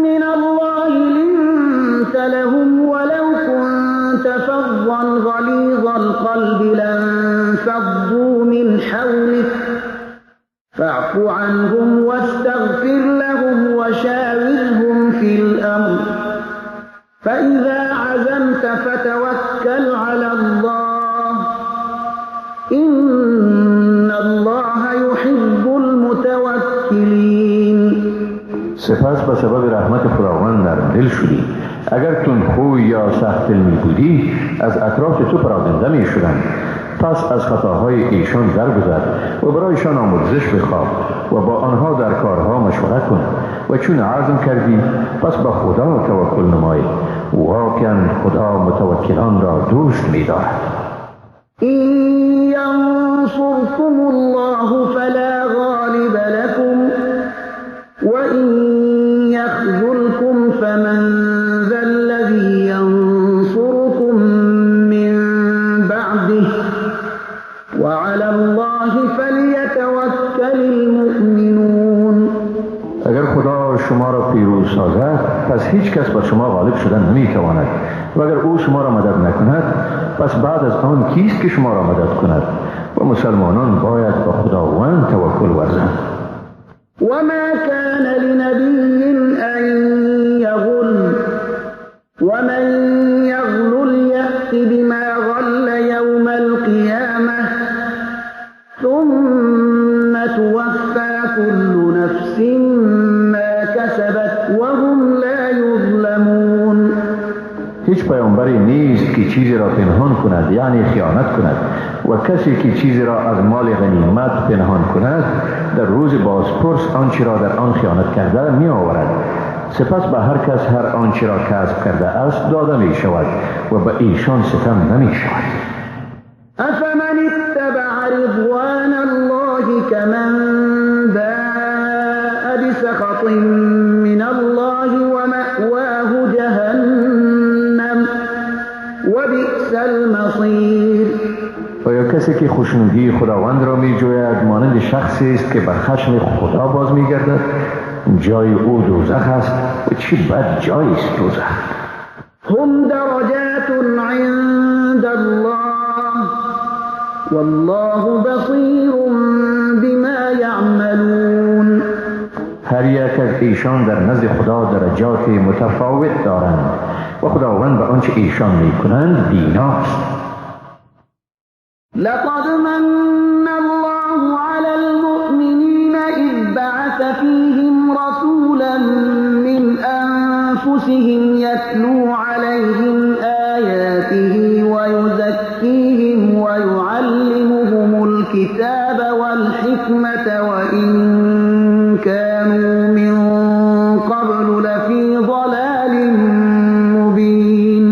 من الله لنت لهم ولو كنت فظا غليظ القلب لانفضوا من حولك فاعف عنهم واستغفر لهم وشاورهم في الأمر فإذا عزمت فتوكل على الله إن الله يحب المتوكلين. سپس به سبب رحمت خداوند نرم دل شدی. اگر تندخوی یا سخت دل می بودی از اطراف تو پراگنده می شدند. پس از خطاهای ایشان درگذر و برایشان آمرزش بخواه و با آنها در کارها مشوره کن و چون عزم کردی پس به خدا توکل نمای. واقعا خدا متوکلان را دوست می دارد. إن ينصركم الله فلا غالب لكم وإن يخذلكم فمن ذا الذي ينصركم من بعده وعلى الله فليتوكل المؤمنون. اگر خدا شما را پیروز سازد پس هیچ کس بر شما غالب شدن نمیتواند و اگر او شما را مدد نکند پس بعد از آن کیست که شما را مدد کند؟ و مسلمانان باید به خداوند توکل ورزند. وما كان لنبي أن يغل ومن يغلل يأت بما غل يوم القيامة ثم توفى كل نفس ما كسبت وهم لا يظلمون. هیچ پیامبری نیست که چیزی را پنهان کند، یعنی خیانت کند، و کسی که چیزی را از مال غنیمت پنهان کند در روز بازپرس آنچه را در آن خیانت کرده می آورد. سپس به هر کس هر آنچه را کسب کرده است داده می شود و به ایشان ستم نمی شود. افمن اتبع رضوان الله كمن باء بسخط من الله ومأواه جهنم وبئس المصير. آیا کسی که خوشنودی خداوند را می جوید مانند شخصی است که بر خشم خدا باز می گردد؟ جای او دوزخ است و چه بد جایی است دوزخ. هم درجات عند الله والله بصیر بما یعملون. هر یک از ایشان در نزد خدا درجات متفاوت دارند و خداوند به آنچه ایشان میکنند بیناست. لقد من الله على المؤمنین اذ بعث فیهم رسولا من انفسهم یتلو علیهم آیاته ویزکیهم ویعلمهم الکتاب والحکمة وإن كانوا من قبل لفی ضلال مبین.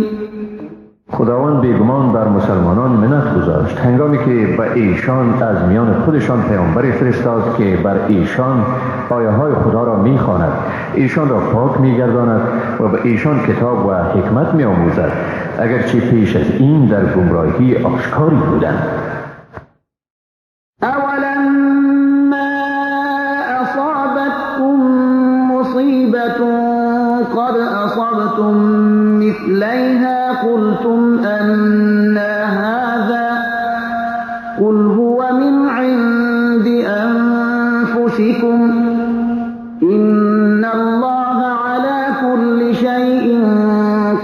خداوند بیگمان بر مسلمانان منت گذاشت هنگامی که به ایشان از میان خودشان پیامبری فرستاد که بر ایشان آیه های خدا را میخواند، ایشان را پاک میگرداند و به ایشان کتاب و حکمت میآموزد، اگرچه پیش از این در گمراهی آشکاری بودند. اولما اصابتکم مصیبة قد اصبتم مثلیها قلتم أنى هذا قل هو من عند أنفسكم إن الله على كل شيء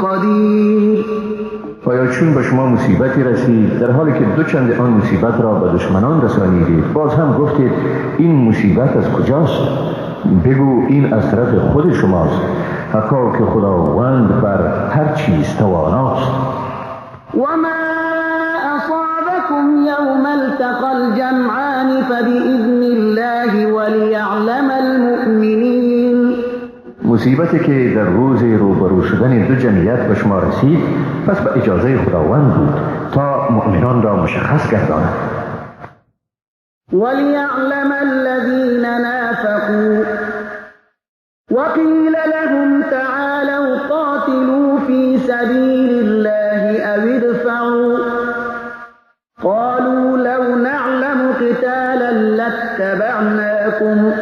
قدیر. آیا چون به شما مصیبتی رسید در حالی که دو چند آن مصیبت را به دشمنان رسانیدید باز هم گفتید این مصیبت از کجاست؟ بگو این از طرف خود شماست، حقا که خداوند بر هر چیز تواناست. و ما اصابکم یوم التقى الجمعان فبإذن الله وليعلم المؤمنین. مصیبتی که در روز روبرو شدن دو جمعیت به شما رسید پس به اجازه خداوند بود تا مؤمنان را مشخص گرداند. وليعلم الذين نافقوا وقيل لهم تعالوا قاتلوا في سبيل الله أو ادفعوا قالوا لو نعلم قتالا لاتبعناكم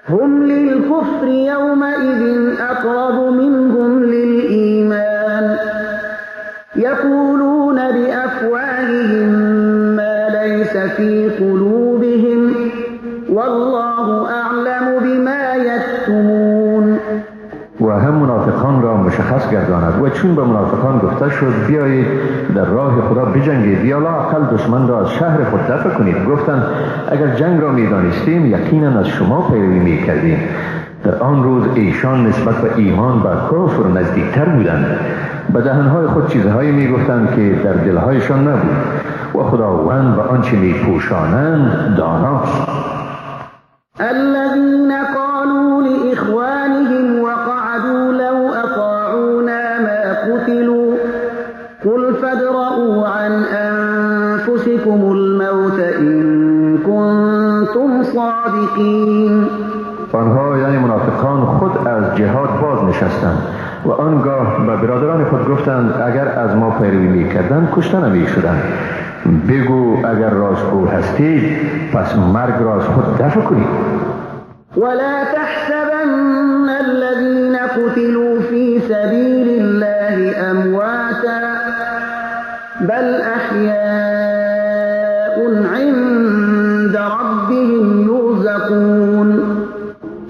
هم للكفر يومئذ أقرب منهم للإيمان يقولون بأفواههم ما ليس في قلوبهم والله أعلم بما يكتمون. و هم منافقان را مشخص گرداند و چون به منافقان گفته شد بیایید در راه خدا بجنگید یا لااقل دشمن را از شهر خود دفع کنید، گفتند اگر جنگ را میدانستیم یقینا از شما پیروی میکردیم. در آن روز ایشان نسبت به ایمان و کفر نزدیکتر بودند. به دهنهای خود چیزهایی میگفتند که در دلهایشان نبود و خداوند به آنچه میپوشانند داناست. الذين قالوا لإخوانهم وقعدوا لو أطاعونا ما قتلوا قل فادرءوا عن أنفسكم الموت إن كنتم صادقين. آنها یعنی منافقان خود از جهاد باز نشستند و آنگاه به برادران خود گفتند اگر از ما پیروی می‌کردند کشته نمی‌شدند. بگو اگر راستگو هستید پس مرگ را از خود دفع کنید. ولا تحسبن الذين قتلوا في سبيل الله أمواتا بل أحياء عند ربهم يرزقون.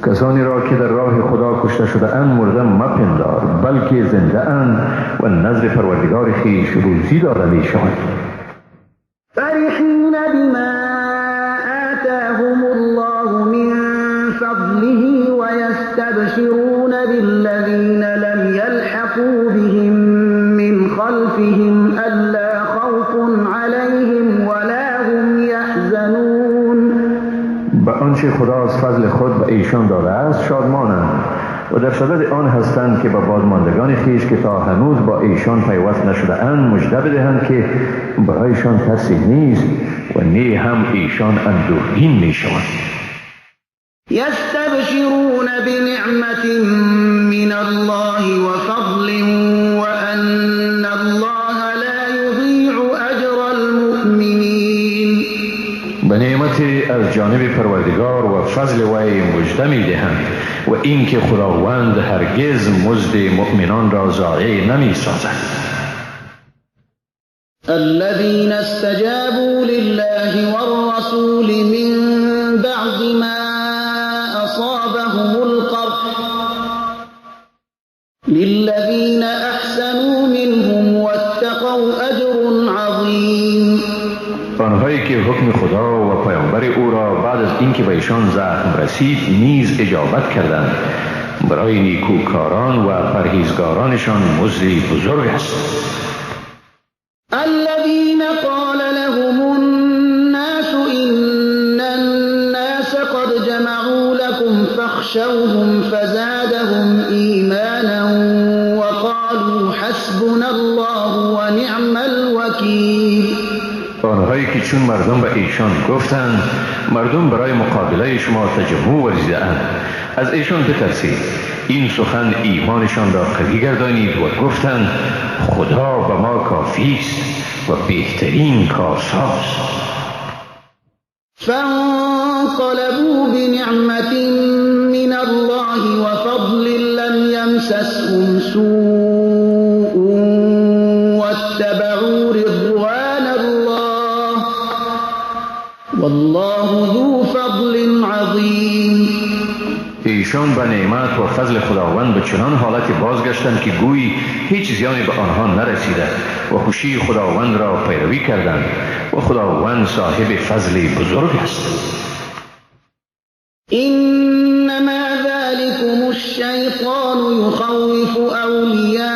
کسانی را که در راه خدا کشته شده اند مرده مپندار، بلکه زنده اند و نزد پروردگار خویش روزی داده می شوند. فرحین بما آتاهم الله من فضله ويستبشرون بالذين لم يلحقوا بهم من خلفهم ألا خوف عليهم ولا هم يحزنون. به آنچه خدا از فضل خود به ایشان داده است شادمانند و در صدد آن هستند که به بازماندگان خویش که تا هنوز با ایشان پیوست نشده اند مژده بدهند که برایشان ترسی نیست و نی هم ایشان اندوهگین می شوند. یستبشرون بنعمت من الله وفضل وأن الله لا یضیع اجر المؤمنین. به نعمت از جانب پروردگار و فضل وی مژده می دهند و اینکه خداوند هرگز مزد مؤمنان را ضایع نمی سازد. الذين استجابوا لله والرسول من بعد ما أصابهم القرح للذين أحسنوا منهم واتقوا أجر عظیم. آنهایی که حکم خدا و پیامبر او را بعد از اینکه به ایشان زخم رسید نیز اجابت کردند، برای نیکوکاران و پرهیزگارانشان مزدی بزرگ است. الذين قال لهم الناس إن الناس قد جمعوا لكم فاخشوهم فزادهم إيمانا وقالوا حسبنا الله ونعم الوكيل. آنهایی که چون مردم به ایشان گفتند مردم برای مقابله شما تجمع ورزیده‌اند، از ایشان بترسید، این سخن ایمانشان را قوی گردانید و گفتند خدا به ما کافی است و بهترین کارساز. فانقلبوا بنعمة من الله وفضل لم يمسسهم سوء واتبعوا رضوان الله والله ذو فضل عظیم. ایشان به نعمت و فضل خداوند به چنان حالت بازگشتند که گویی هیچ زیانی به آنها نرسیده و خوشی خداوند را پیروی کردند و خداوند صاحب فضل بزرگ است. انما ذلكم الشیطان یخوف اولیاءه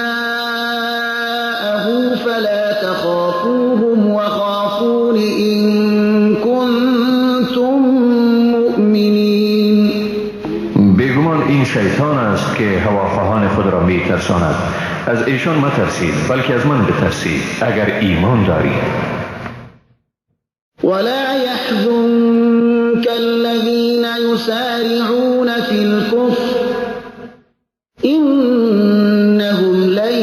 فلا تخافوهم وخافون ان کنتم مؤمنین. بیگمان این شیطان است که هواخواهان خود را میترساند، از ایشان مترسید بلکه از من بترسید اگر ایمان دارید. ولا يحزنك الذين يسارعون في الكفر إنهم لن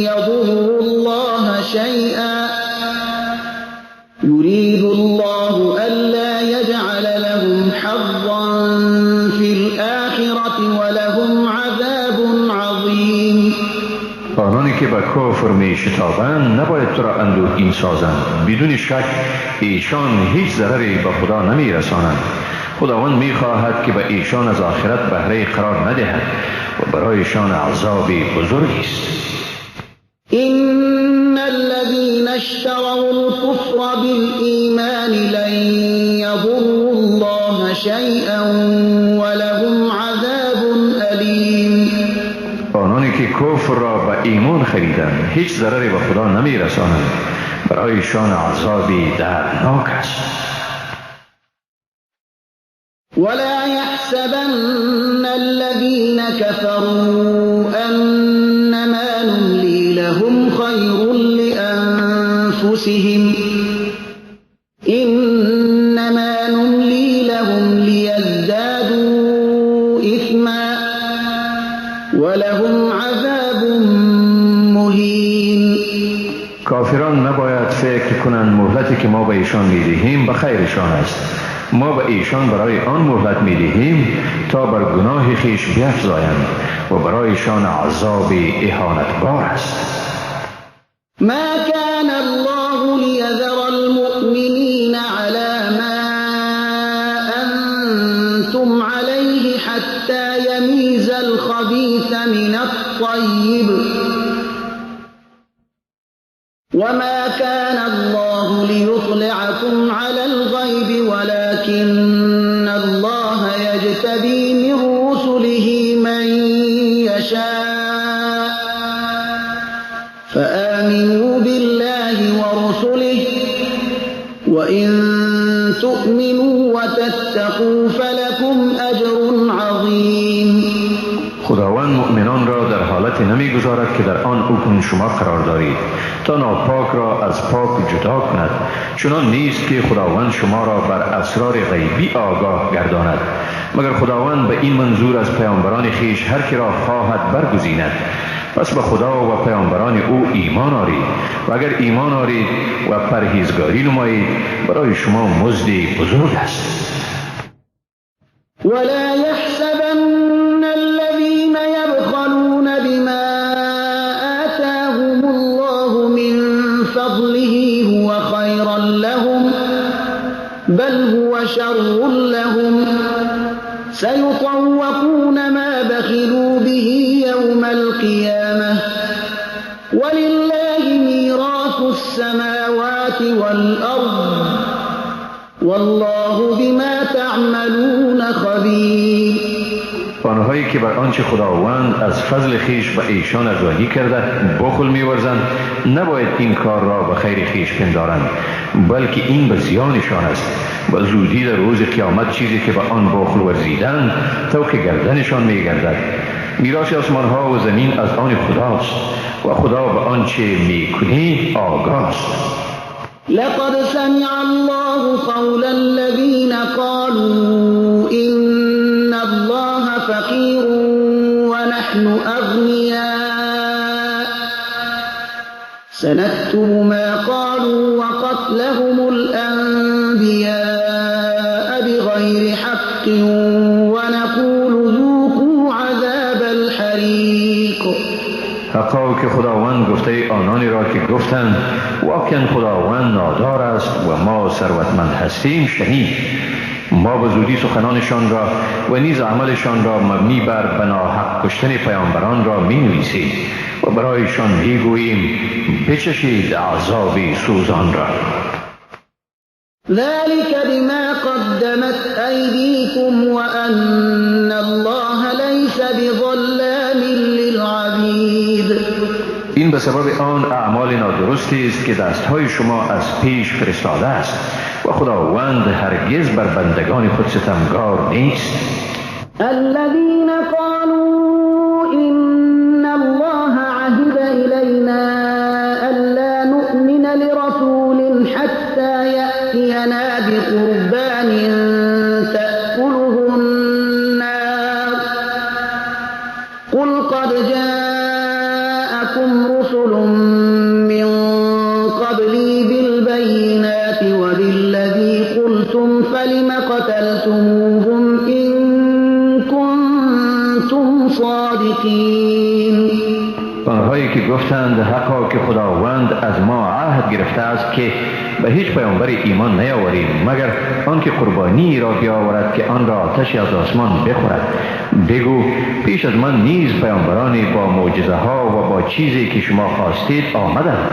يضروا الله شيئا يريد الله ألا يجعل لهم حظا في الآخرة ولهم عذاب عظيم. آنانی که به کفر می شتابند نباید تو را اندوهگین سازند، بدون شک ایشان هیچ ضرری به خدا نمی رسانند. خداوند می خواهد که به ایشان از آخرت بهره قرار ندهد و برایشان عذاب بزرگی است. إن الذين اشتروا الكفر بالإيمان لن يضروا الله شيئا ولهم عذاب أليم. آنانی که کفر را به ایمان خریدند هیچ ضرری به خدا نمی رسانند، برایشان عذابی دردناک است. ولا يحسبن الذين كفروا أنما نملي لهم خير لأنفسهم إنما نملي لهم ليزدادوا إثما ولهم عذاب مهين. کافران نباید فکر کنند مهلتی که ما به ایشان می‌دهیم به خیرشان است. ما به ایشان برای آن مهلت می‌دهیم تا بر گناه خویش بیفزایند و برایشان عذاب اهانتبار است. ما كان الله ليذر المؤمنين على ما أنتم عليه حتى يميز الخبيث من الطيب وما كان الله ليطلعكم على الغيب ولكن الله يجتبي من رسله من يشاء فآمنوا بالله ورسله وإن تؤمنوا وتتقوا فلكم أجر عظيم. خداوند مؤمنان را در حالت نمیگذارد که در آن حکم شما قرار دارید تا ناپاک را از پاک جدا کند. چنان نیست که خداوند شما را بر اسرار غیبی آگاه گرداند، مگر خداوند به این منظور از پیامبران خویش هر که را خواهد برگزیند. پس به خدا و پیامبران او ایمان آرید و اگر ایمان آرید و پرهیزگاری نمایید برای شما مزد بزرگ است. ولا يحسبن الذين يبخلون بما آتاهم الله من فضله هو خيرا لهم بل هو شر لهم سيطوقون ما بخلوا به يوم القيامة ولله ميراث السماوات والأرض والله بما تعملون خبير. آنهایی که بر آنچه خداوند از فضل خویش به ایشان ارزانی کرده بخل می‌ورزند نباید این کار را به خیر خویش پندارند، بلکه این به زیانشان است. و زودی در روز قیامت چیزی که به آن بخل ورزیدند طوق گردنشان می‌گردد. میراث آسمان‌ها و زمین از آن خداست و خدا به آنچه می‌کنی آگاه است. لقد سمع الله قول الذين قالوا إن الله فقير ونحن أغنياء سنكتب ما قالوا وقتلهم الأنبياء بغير حق ونقول ذوقوا عذاب الحريق. حقا که خداوند گفته آنانی را که گفتند واقعا خداوند نادار است و ما ثروتمند هستیم شنید. ما به زودی سخنانشان را و نیز عملشان را مبنی بر بناحق کشتن پیامبران را می نویسیم و برایشان می گوییم بچشید عذاب سوزان را. ذلك بما قدمت أيديكم وأن الله ليس بظلام للعبيد. این به سبب آن اعمال نادرستی است که دستهای شما از پیش فرستاده است و خداوند هرگز بر بندگان خود ستمگار نیست. الذين قالوا إن الله عهد إلينا ألا نؤمن لرسول حتى يأتينا بقربان تأكله النار قل قد جاءكم رسل من قبلي بالبينات وبالذي قلتم فلم قتلتموهم إن كنتم صادقين. آنهایی که گفتند حقا که خداوند از ما عهد گرفته است که به هیچ پیامبر ایمان نیاوریم مگر آنکه قربانی را بیاورد که آن را آتش از آسمان بخورد. بگو پیش از من نیز پیامبرانی با معجزه ها و با چیزی که شما خواستید آمدند،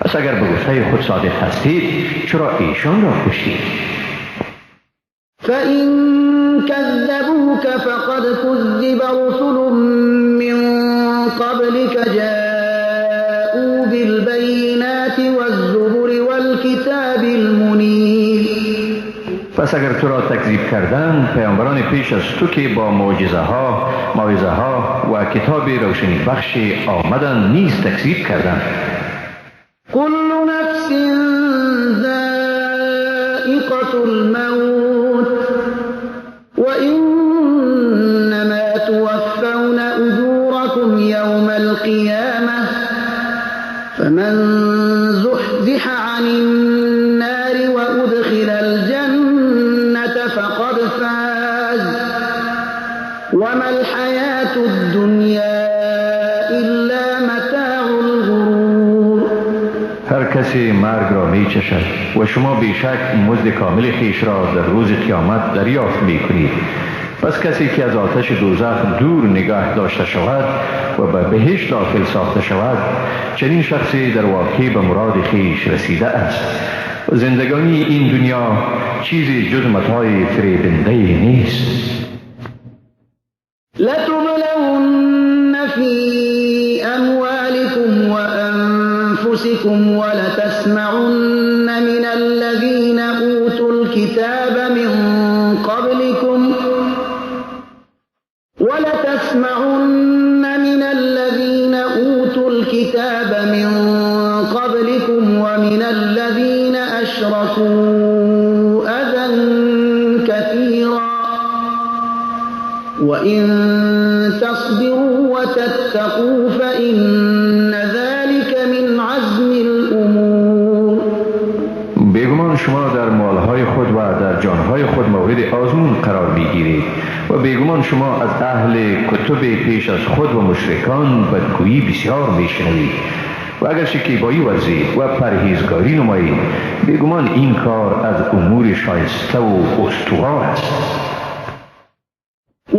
پس اگر به گفته خود صادق هستید چرا ایشان را کشتید؟ فإن كذبوك فقد كذب رسل من قبلك جاءوا بالبينات والزبر والكتاب المنير. پس اگر تو را تکذیب کردند پیامبران پیش از تو که با معجزه ها، موعظه ها و کتاب روشنی بخش آمدند نیز تکذیب کردند. كل نفس ذائقة الموت وإنما توفون أجوركم يوم القيامة فمن زحزح عن النار وأدخل الجنة فقد فاز وما الحياة الدنيا إلا متاع الغرور. هر کسی مرگ را می چشد و شما بیشک مزد کامل خویش را در روز قیامت دریافت می کنید. پس کسی که از آتش دوزخ دور نگاه داشته شود و به بهشت داخل ساخته شود چنین شخصی در واقع به مراد خویش رسیده است. زندگانی این دنیا چیزی جز متاع فریبنده نیست. لتبلون فی اموالکم وانفسکم ولتسمعن من الذین اوتوا الكتاب من قبلكم ولتسمعن من الذين أوتوا الكتاب من قبلكم ومن الذين أشركوا أذى كثيرا وإن تصبروا وتتقوا فإن ذلك من عزم الأمور. بیگمان شما در مالهای خود و در جانهای خود مورد آزمون قرار میگیرید و بیگمان شما از اهل کتب پیش از خود و مشرکان بدگویی بسیار میشنوید. و اگر شکیبایی ورزید و پرهیزگاری نمایید، بیگمان این کار از امور شایسته و استوار است.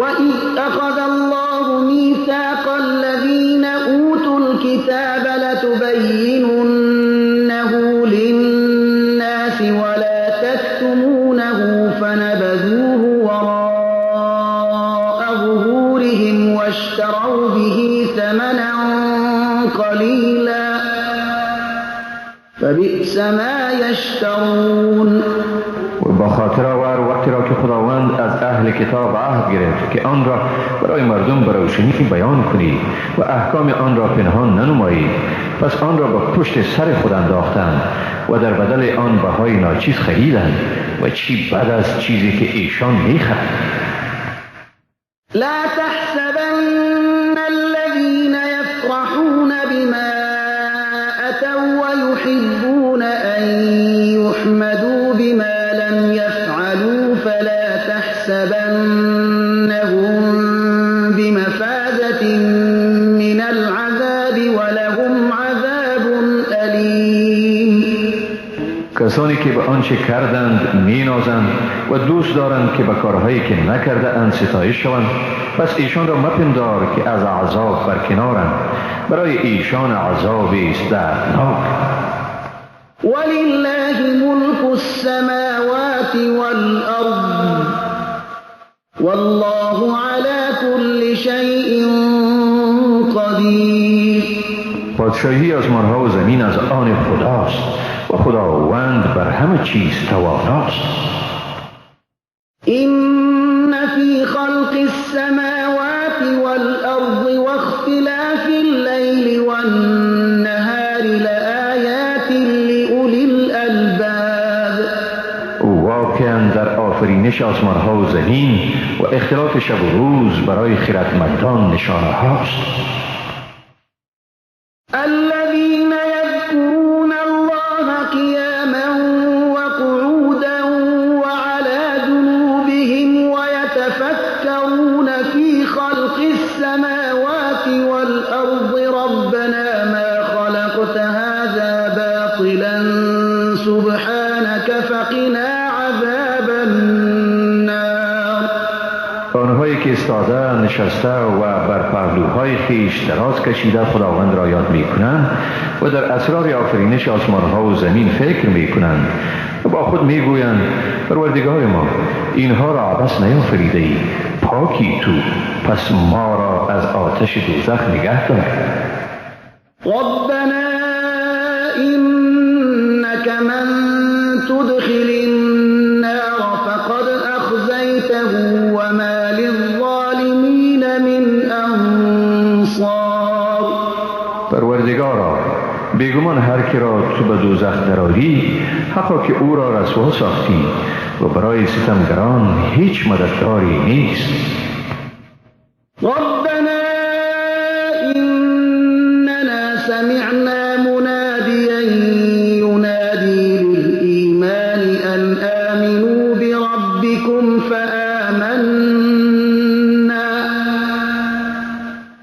وَإِذْ أَخَذَ اللَّهُ مِيثَاقَ الَّذِينَ أُوتُوا الْكِتَابَ لَتُبَيِّنُنَّهُ لِلنَّاسِ وَلَا تَكْتُمُونَهُ فَنَبَذُوهُ وَرَاءَ ظُهُورِهِمْ وَاشْتَرَوْا بِهِ ثَمَنًا قَلِيلًا فَبِئْسَ مَا يَشْتَرُونَ. و با خاطر آور وقتی را که خداوند از اهل کتاب عهد گرفت که آن را برای مردم به روشنی بیان کنی و احکام آن را پنهان ننمایی، پس آن را به پشت سر خود انداختند و در بدل آن بهای ناچیز خریدند و چی بد از چیزی که ایشان میخرند. لا تحسبن الذين يفرحون بما أتوا ويحبون أن يحمدوا بما لم يفعلوا فلا تحسبنهم بمفازة من العذاب ولهم عذاب أليم. کسانی که به آنچه کردند مینازند و دوست دارند که به کارهایی که نکرده اند ستایش شوند، پس ایشان را مپندار که از عذاب برکنارند، برای ایشان عذابی است دردناک. ولله ملك السماوات والأرض والله على كل شيء قدیر. پادشاهی آسمانها و زمین از آن خداست و خداوند بر همه چیز تواناست. إن في خلق السماوات والأرض واختلاف الليل والنهار لآيات لأولي الألباب. واقعا در آفرینش آسمانها و زمین و اختلاف شب و روز برای خردمندان نشانه هاست. الذين يذكرون الله قياما وقعودا وعلى جنوبهم ويتفكرون في خلق السماوات والأرض ربنا ما خلقت هذا باطلا سبحانك فقنا عذاب النار. آنهایی که ایستاده، نشسته و بر پهلوهای خویش دراز کشیده خداوند را یاد میکنند و در اسرار آفرینش آسمانها و زمین فکر میکنند و با خود میگویند پروردگار ما، اینها را عبث نیافریده ای، پاکی تو، پس ما را از آتش دوزخ نگه دار. ربنا إنك من تدخل النار فقد أخزيته وما للظالمين من أنصار. پروردگارا، بیگمان هر که را تو به دوزخ درآری، حقا که او را رسوا ساختی و برای ستمگران هیچ مددگاری نیست. ربنا إننا سمعنا مناديا ينادي للإيمان أن آمنوا بربكم فآمنا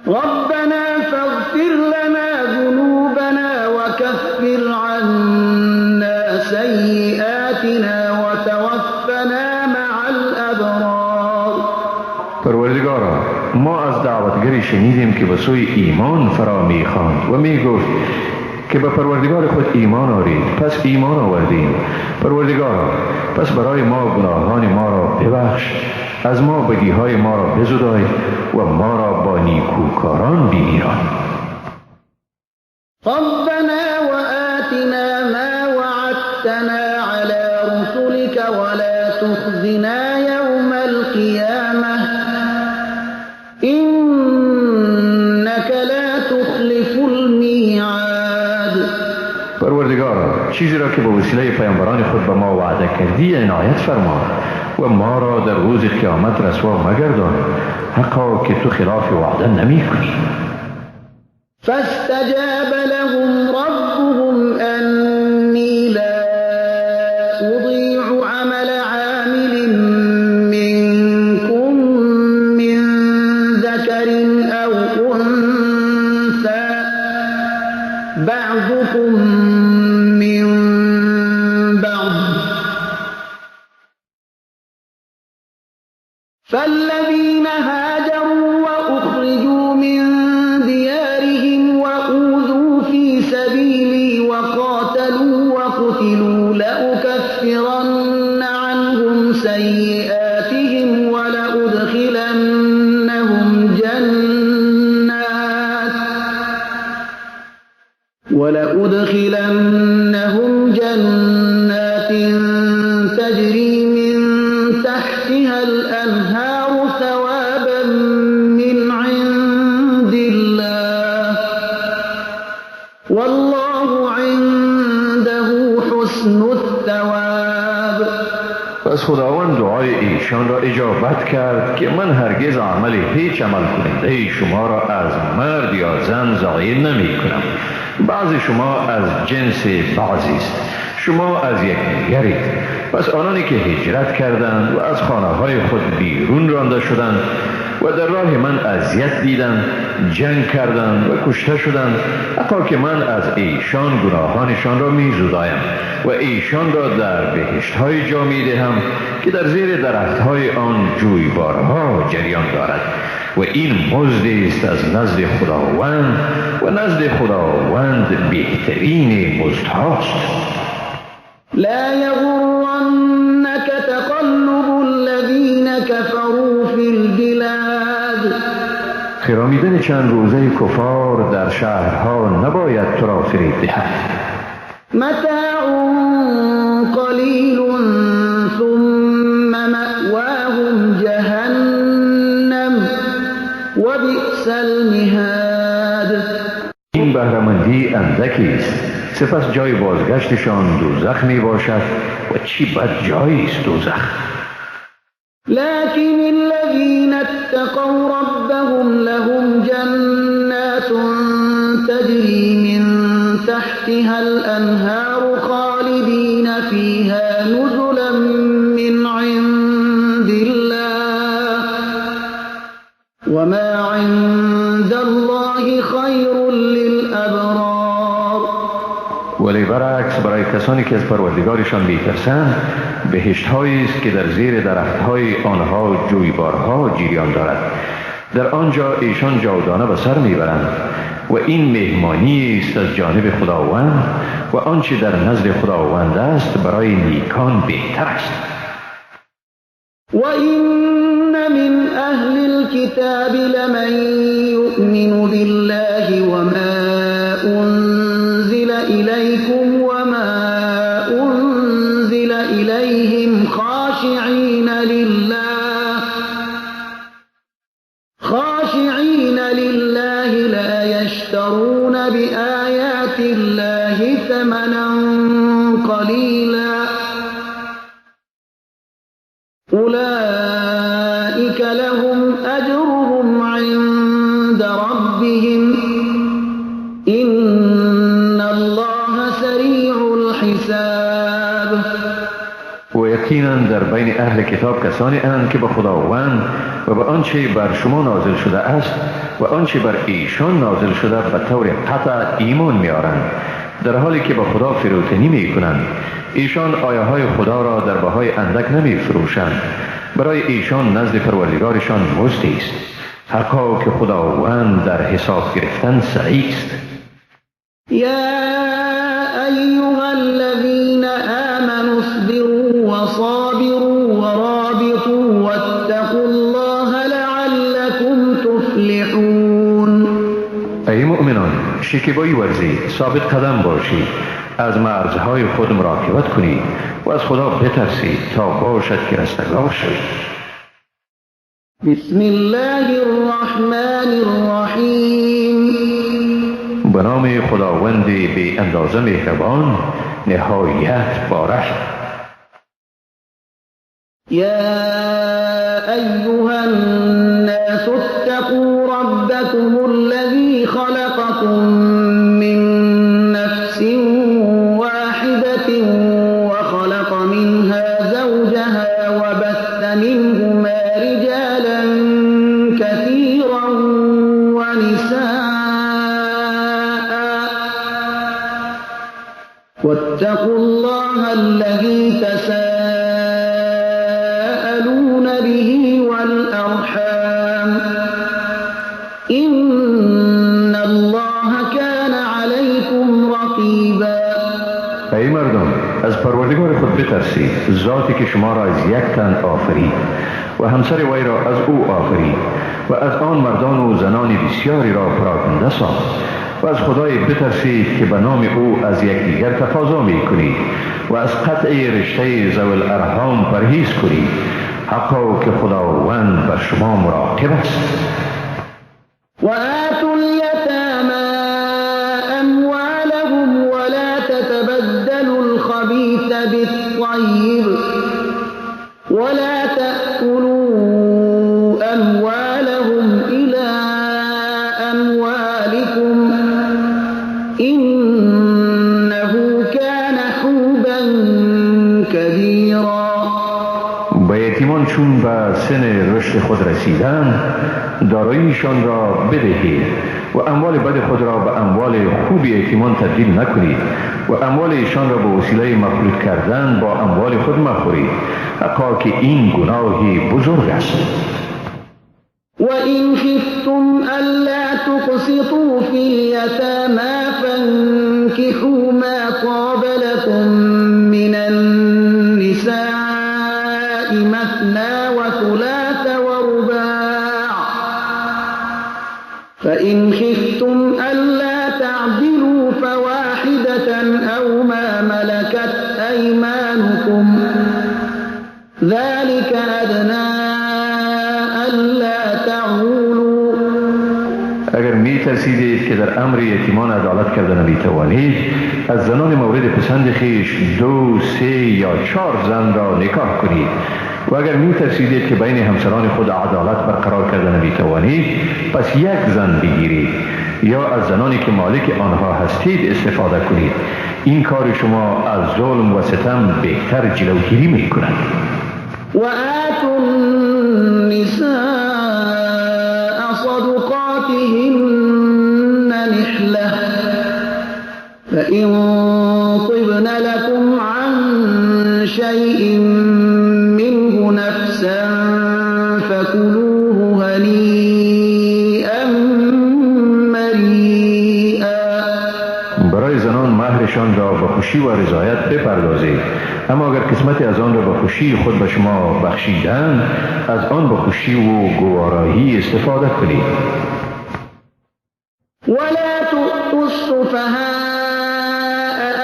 ربنا فاغفر لنا ذنوبنا وكفر عنا سيئاتنا وتوفنا مع الأبرار. پروردگارا، ما از دعوتگری شنیدیم که به سوی ایمان فرا میخواند و میگفت که به پروردگار خود ایمان آرید، پس ایمان آوردیم. پروردگارا، پس برای ما گناهان ما را ببخش، از ما بدیهای ما را بزدای و ما را با نیکوکاران بمیران. ربنا وآتنا ما وعدتنا على رسلك ولا تخزنا يوم القيامة إنك لا تخلف الميعاد. پروردگارا، چیزی را که به وسیله پیامبران خود به ما وعده کردی عنایت فرما و ما را در روز قیامت رسوا مگردان، حقا که تو خلاف وعده نمی کنی. فاستجاب لهم ربهم أني لا أضيع عمل عامل منكم من ذكر أو أنثى بعض فالذین هاجروا وأخرجوا من دیارهم وأوذوا في سبیلی وقاتلوا وقتلوا لأکفرن عنهم سیئاتهم ولأدخلنهم جنات تجري من تحتها الأنهار ثوابا من عند الله والله عنده حسن الثواب. پس خداوند دعای ایشان را اجابت کرد که من هرگز عمل هیچ عمل کننده شما را از مرد یا زن ضایع نمی کنم. بعضی شما از جنس بعضی است، شما از یکدیگرید. پس آنانی که هجرت کردند و از خانه های خود بیرون رانده شدند و در راه من اذیت دیدند، جنگ کردند و کشته شدند، حتی که من از ایشان گناهانشان را می زدایم و ایشان را در بهشت های جا می دهم که در زیر درخت های آن جویبارها جریان دارد و این مزد است از نزد خداوند و نزد خداوند بهترین مزدهاست. لا یغرنک تقلب الذین کفروا فی البلاد. خرامیدن چند روزه کفار در شهرها نباید تو را فریب دهد. متاع قلیل ثم مأواهم جهنم وبئس المهاد. این بهره‌مندی اندکی است، سپس جای بازگشتشان دوزخ می باشد و چی بد جایی است دوزخ. لكن الذين اتقوا ربهم لهم جنات تجري من تحتها الأنهار خالدين فيها نزلا من عند الله وما عند الله خير للأبرار. ولی برعکس برای کسانی که از پروردگارشان میترسند بهشت هایی است که در زیر درخت های آنها جویبارها جریان دارد، در آنجا ایشان جاودانه به سر میبرند و این مهمانی است از جانب خداوند و آنچه در نزد خداوند است برای نیکان بهتر است. و این من اهل الكتاب لمن یؤمن بالله وما انزل الیکم وما انزل الیهم خاشعین لله لا یشترون بآیات الله ثمنا قلیلا اولئک لهم اجرهم عند ربهم ان الله سریع الحساب. و یقینا در بین اهل کتاب کسانی اند که به خداوند و به آنچه بر شما نازل شده است و آنچه بر ایشان نازل شده به طور قطع ایمان می‌آورند، در حالی که به خدا فروتنی می‌کنند. ایشان آیه های خدا را در بهای اندک نمی‌فروشند، برای ایشان نزد پروردگارشان مزدی است، حقا که خداوند در حساب گرفتن سریع است. یا ایها الذین آمنوا اصبروا وصابروا ورابطوا واتقوا الله لعلكم تفلحون. ای مؤمنان، شکیبایی ورزید، ثابت قدم باشید، از مرزهای خود مراقبت کنید و از خدا بترسید تا باشد که رستگار شوید. بسم الله الرحمن الرحیم. به نام خداوند بی اندازه مهربان، نهایت بارحم. یا ایها الناس اتقوا ربکم الذی خلقکم من نفس واحدة وخلق منها زوجها وبث منهما رجالا كثيرا ونساء واتقوا الله الذي تساءلون تساءلون به والأرحام إن الله كان عليكم رقيبا. ای مردم، از پروردگار خود بترسید، ذاتی که شما را از یک تن آفرید و همسر وی را از او آفرید و از آن مردان و زنان بسیاری را پراکنده ساخت، و از خدای بترسید که به نام او از یکدیگر تقاضا می کنید و از قطع رشته ذوی الارحام پرهیز کنید، حقا که خداوند بر شما مراقب است. وآتوا اليتامى أموالهم ولا تتبدلوا الخبيث بالطيب ولا تأكلوا أموالهم إلى أموالكم إنه كان حوبا كبيرا. به یتیمان چون به سن رشد خود رسیدند داراییشان را بدهید و اموال بد خود را به اموال خوب یتیمان تبدیل نکنید و اموال ایشان را به وسیله مخلوط کردن با اموال خود مخورید، حقا که این گناهی بزرگ است. وإن خفتم ألا تقسطوا في اليتامى فانكحوا ما طاب لكم من النساء مثنى وثلاث ورباع فإن خفتم ألا تعدلوا فواحدة أو ما ملكت أيمانكم ذلك أدنى ألا تعولوا. اگر می ترسیدید که در امر یتیمان عدالت کرده نمی توانید، از زنان مورد پسند خویش 2، 3 یا 4 زن را نکاح کنید، و اگر می ترسیدید که بین همسران خود عدالت برقرار کرده نمی توانید، پس یک زن بگیرید یا از زنانی که مالک آنها هستید استفاده کنید. این کار شما از ظلم و ستم بهتر جلوگیری می کند. وآتوا النساء صدقاتهن نحلة فإن طبن لكم عن شيء منه نفسا فكلوه هنيئا مريئا. برای زنان مهرشان را به خوشی و رضایت بپردازید، اما اگر قسمتی از آن را به خوشی خود به شما بخشیدند، از آن به خوشی و گوارایی استفاده کنید. ولا تؤتوا السفهاء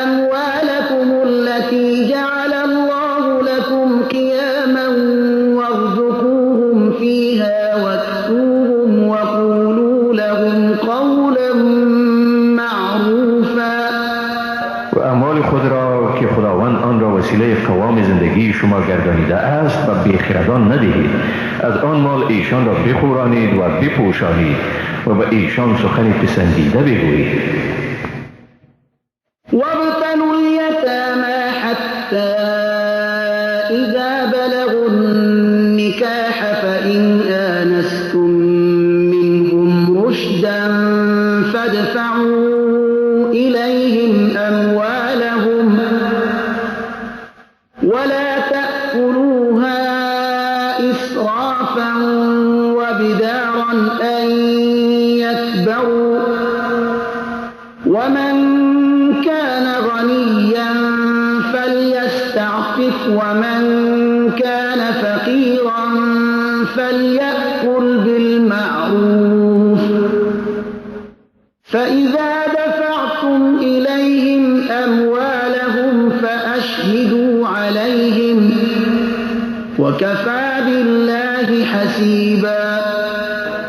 أموالكم التي جعل الله لكم قياما وارزقوهم فيها واكسوهم وقولوا لهم قولا معروفا. و اموال خود را که خداوند آن را وسیله قوام زندگی شما گردانیده است و بیخردان ندهید، از آن مال ایشان را بخورانید و بپوشانید و به ایشان سخن پسندیده بگویید. وابتلوا اليتامى حتى إذا بلغوا النكاح فإن آنستم منهم رشدا فادفعوا إليهم أموالهم ولا تأكلوها إسرافا وبدارا أن يكبروا ومن كان غنيا فليستعفف ومن كان فقيرا فليأكل بالمعروف فإذا دفعتم إليهم أموالهم فأشهدوا عليهم وكفى بالله حسيبا.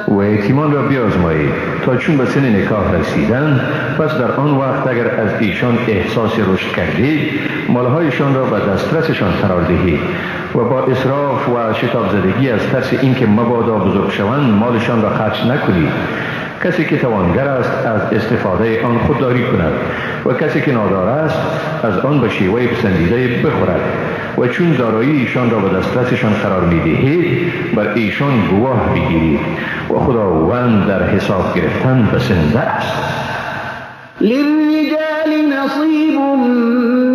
و یتیمان را بیازمایید تا چون به سن نکاح رسیدند، پس در آن وقت اگر از ایشان احساس رشد کردید، مالهایشان را به دسترسشان قرار دهید و با اسراف و شتاب زدگی از ترس اینکه مبادا بزرگ شوند مالشان را خرج نکنید. کسی که توانگر است از استفاده آن خودداری کند و کسی که نادار است از آن به شیوه پسندیده بخورد، و چون دارایی ایشان را به دسترسشان قرار می‌دهید بر ایشان گواه بگیرید و خداوند در حساب گرفتن بسنده است. للرجال نصیب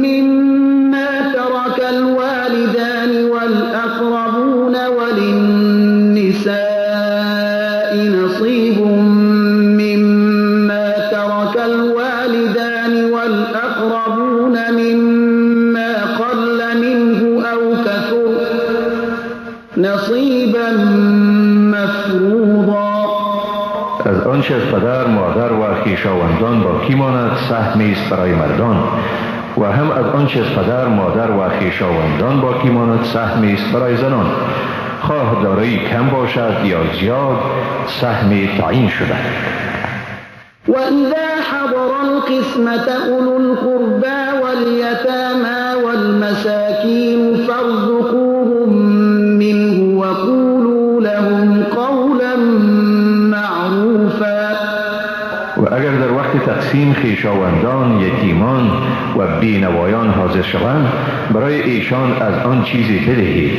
مما ترك الوالدان والأقربون والأقربون مما قل منه أو كثر نصیبا مفروضا. از آنچه از پدر، مادر و خویشاوندان باقی ماند سهمی است برای مردان و هم از آنچه از پدر، مادر و خویشاوندان باقی ماند سهمی است برای زنان، خواه دارایی کم باشد یا زیاد، سهم تعیین شده. وإذا حضر القسمة أولو القربى واليتامى والمساكين فارزقوهم منه وقولوا لهم قولا معروفا. و اگر در وقت تقسیم خویشاوندان، یتیمان و بینوایان حاضر شوند، برای ایشان از آن چیزی بدهید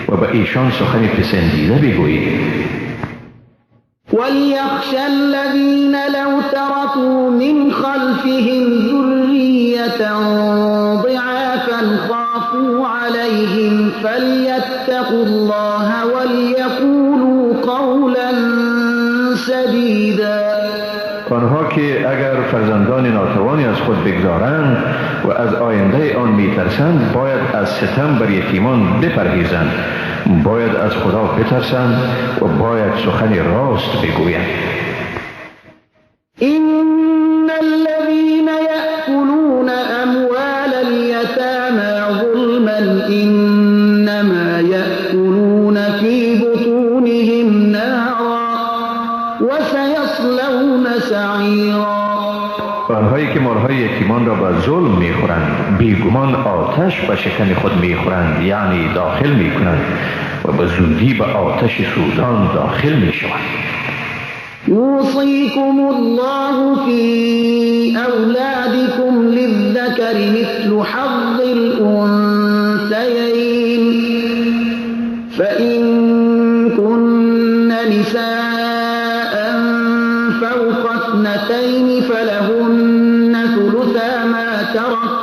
و به ایشان سخن پسندیده بگویید. وليخشى الذين لو تركوا من خلفهم ذرية ضعافا خافوا عليهم فليتقوا الله وليقولوا قولا سديدا. آنها که اگر فرزندان ناتوانی از خود بگذارند و از آینده آن میترسند، باید از ستم بر یتیمان بپرهیزند، باید از خدا بترسند و باید سخن راست بگویند. إن الذين يأكلون أموال اليتامى ظلما إنما يأكلون في بطونهم نارا وسيصلون سعيرا. آنهایی که مالهای یتیمان را به ظلم میخورند، بیگمان آتش به شکم خود میخورند، یعنی داخل میکنند و به زودی به آتش سوزان داخل میشوند. یوصیکم الله فی اولادکم للذکر مثل حظ الانثیین فإن كن نساء فوق اثنتین فلهن ثلثا ما ترك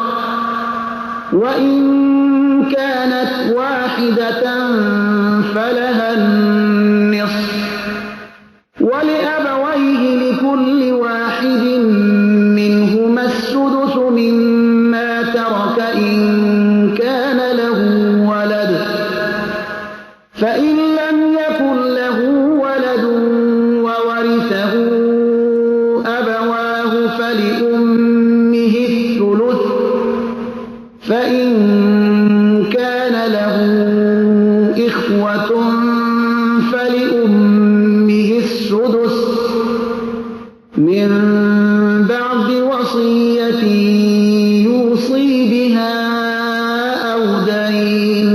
وإن كانت واحدة فلها النصف ولأبويه لكل واحد منهما السدس مما ترك إن كان له ولد فإن لم يكن له ولد وورثه أبواه فلأمه الثلث فإن كان له إخوة فلأمه السدس من بعد وصية يوصي بها أو دين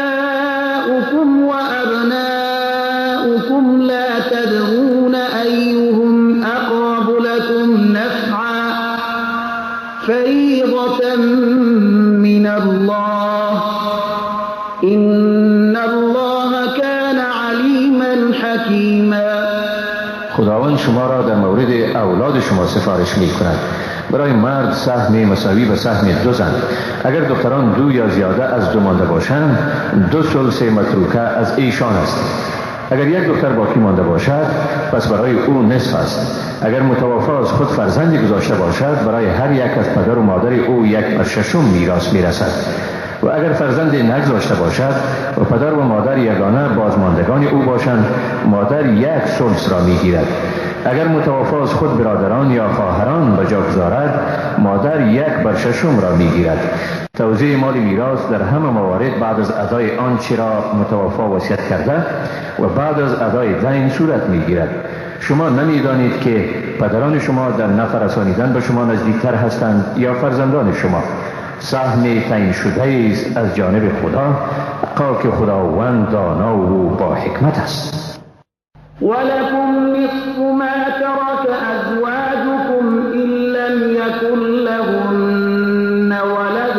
آباؤكم وأبناؤكم لا تدرون أيهم أقرب لكم نفعا فريضة من الله إن الله كان عليما حكيما. خداوند شما را در مورد اولاد شما سفارش می کند. برای مرد سهم مساوی به سهم دو زن. اگر دختران دو یا زیاده از دو مانده باشند، دو ثلث متروکه از ایشان است. اگر یک دختر باقی مانده باشد، پس برای او نصف است. اگر متوفی از خود فرزندی گذاشته باشد، برای هر یک از پدر و مادر او 1/6 میراث میرسد. و اگر فرزندی نگذاشته باشد و پدر و مادر یگانه بازماندگان او باشند، مادر 1/3 را میگیرد. اگر متوفی از خود برادران یا خواهران به جا گذارد، مادر 1/6 را میگیرد. توزیع مال میراث در همه موارد بعد از ادای آنچه را متوفی وصیت کرده و بعد از ادای دین صورت میگیرد. شما نمیدانید که پدران شما در نفع رسانیدن به شما نزدیکتر هستند یا فرزندان شما. سهم تعیین شده است از جانب خدا، که خداوند دانا و با حکمت است. ولكم نصف ما ترك ازواجكم ان لم يكن لهن ولد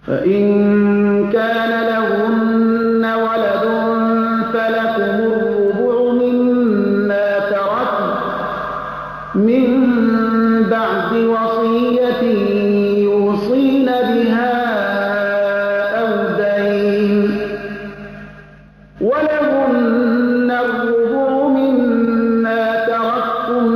فإن كان لهن ولد فلكم الربع مما تركن من بعد وصية يوصين بها أو دين ولهن الربع مما تركتم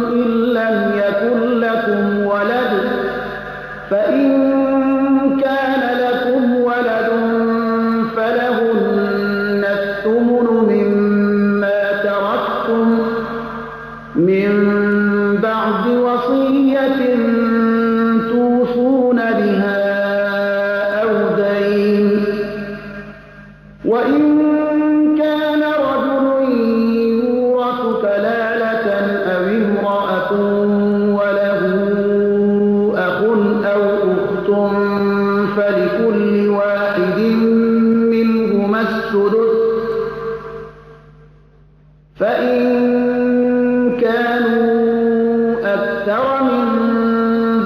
أكثر من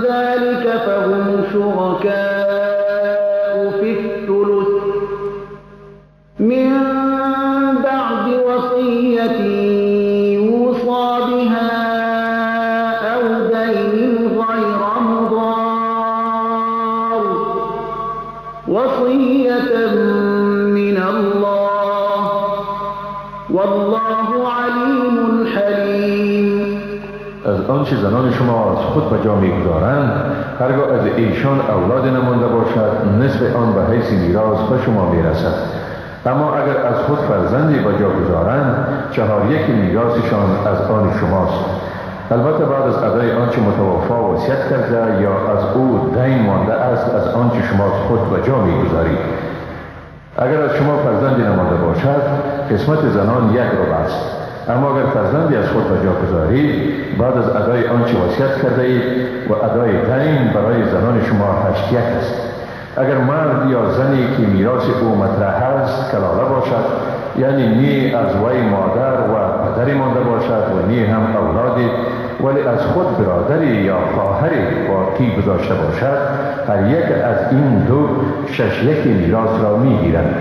ذلك فهم شركاء في الثلث من بعد وصية يوصى بها أو دين غير مضار وصية من الله والله علیم حلیم. از آنچه زنان شما از خود به جا میگذارند، هرگاه از ایشان اولاد نمانده باشد، نصف آن به حیث میراث به شما میرسد. اما اگر از خود فرزندی به جا گذارند، 4/1 میراثشان از آن شماست. البته بعد از ادای آنچه متوفا وصیت کرده یا از او دین مانده است، از آنچه شما از خود به جا میگذارید. اگر از شما فرزندی نمانده باشد، قسمت زنان 1/4 است. اما اگر فرزندی از خود به جا گذارید، بعد از ادای آنچه وصیت کرده اید و ادای دین، برای زنان شما 8/1 است. اگر مرد یا زنی که میراث او مطرح است کلاله باشد، یعنی نی از وی مادر و پدری مانده باشد و نی هم اولادی، ولی از خود برادری یا خواهری باقی گذاشته باشد، هر یک از این دو 6/1 میراث را میگیرند.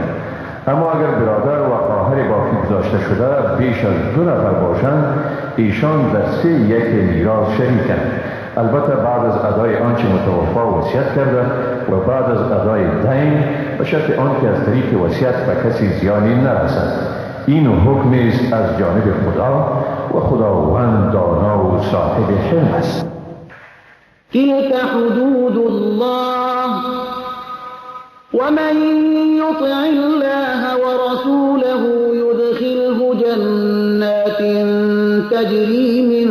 اما اگر برادر و خواهر باقی گذاشته شده بیش از 2 نفر باشند، ایشان در 3/1 میراث شریکند. البته بعد از ادای آنچه متوفا وصیت کرده و بعد از ادای دین، به شرط آنکه از طریق وصیت به کسی زیانی نرسد. این حکم است از جانب خدا و خداوند دانا و صاحب حلم است. تلك حدود الله ومن يطع الله ورسوله يدخله جنات تجري من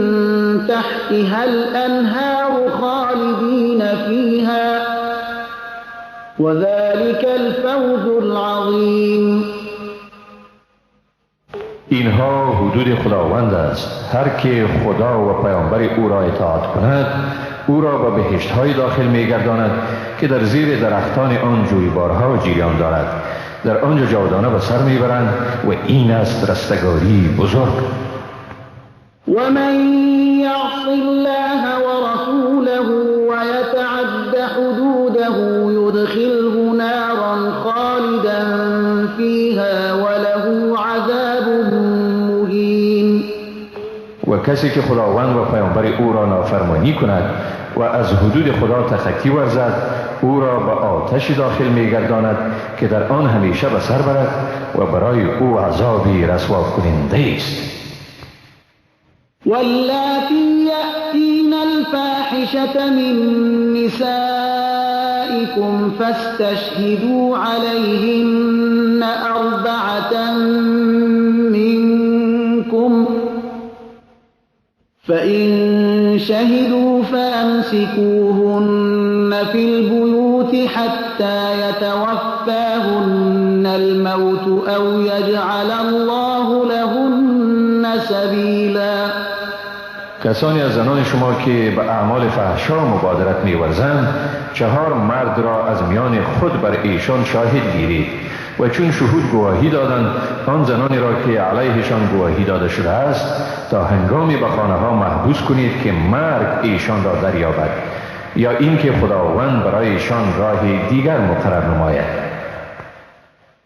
تحتها الأنهار خالدين فيها وذلك الفوز العظیم. اینها حدود خداوند است. هر که خدا و پیامبر او را اطاعت کند، او را به بهشت‌های داخل می‌گرداند که در زیر درختان آن جویبارها جریان دارد. در آنجا جاودانه به سر میبرند و این است رستگاری بزرگ. ومن يعص الله ورسوله ويتعد حدوده يدخله نارا خالدا فيها وله عذاب مهین. و کسی که خداوند و پیامبر او را نافرمانی کند و از حدود خدا تخطی ورزد، او را به آتش داخل می‌گرداند که در آن همیشه به سر برد و برای او عذابی رسوا کننده است. واللاتي يأتين الفاحشة من نسائكم فاستشهدوا عليهن 4 منكم فإن شهدوا فأمسكوهن في البيوت حتى يتوفاهن الموت أو يجعل الله لهن سبيلا. کسانی از زنان شما که به اعمال فحشا مبادرت می‌ورزند، 4 مرد را از میان خود بر ایشان شاهد گیرید و چون شهود گواهی دادند، آن زنانی را که علیهشان گواهی داده شده است تا هنگامی به خانه ها محبوس کنید که مرگ ایشان را دریابد یا اینکه خداوند برای ایشان راه دیگر مقرر نماید.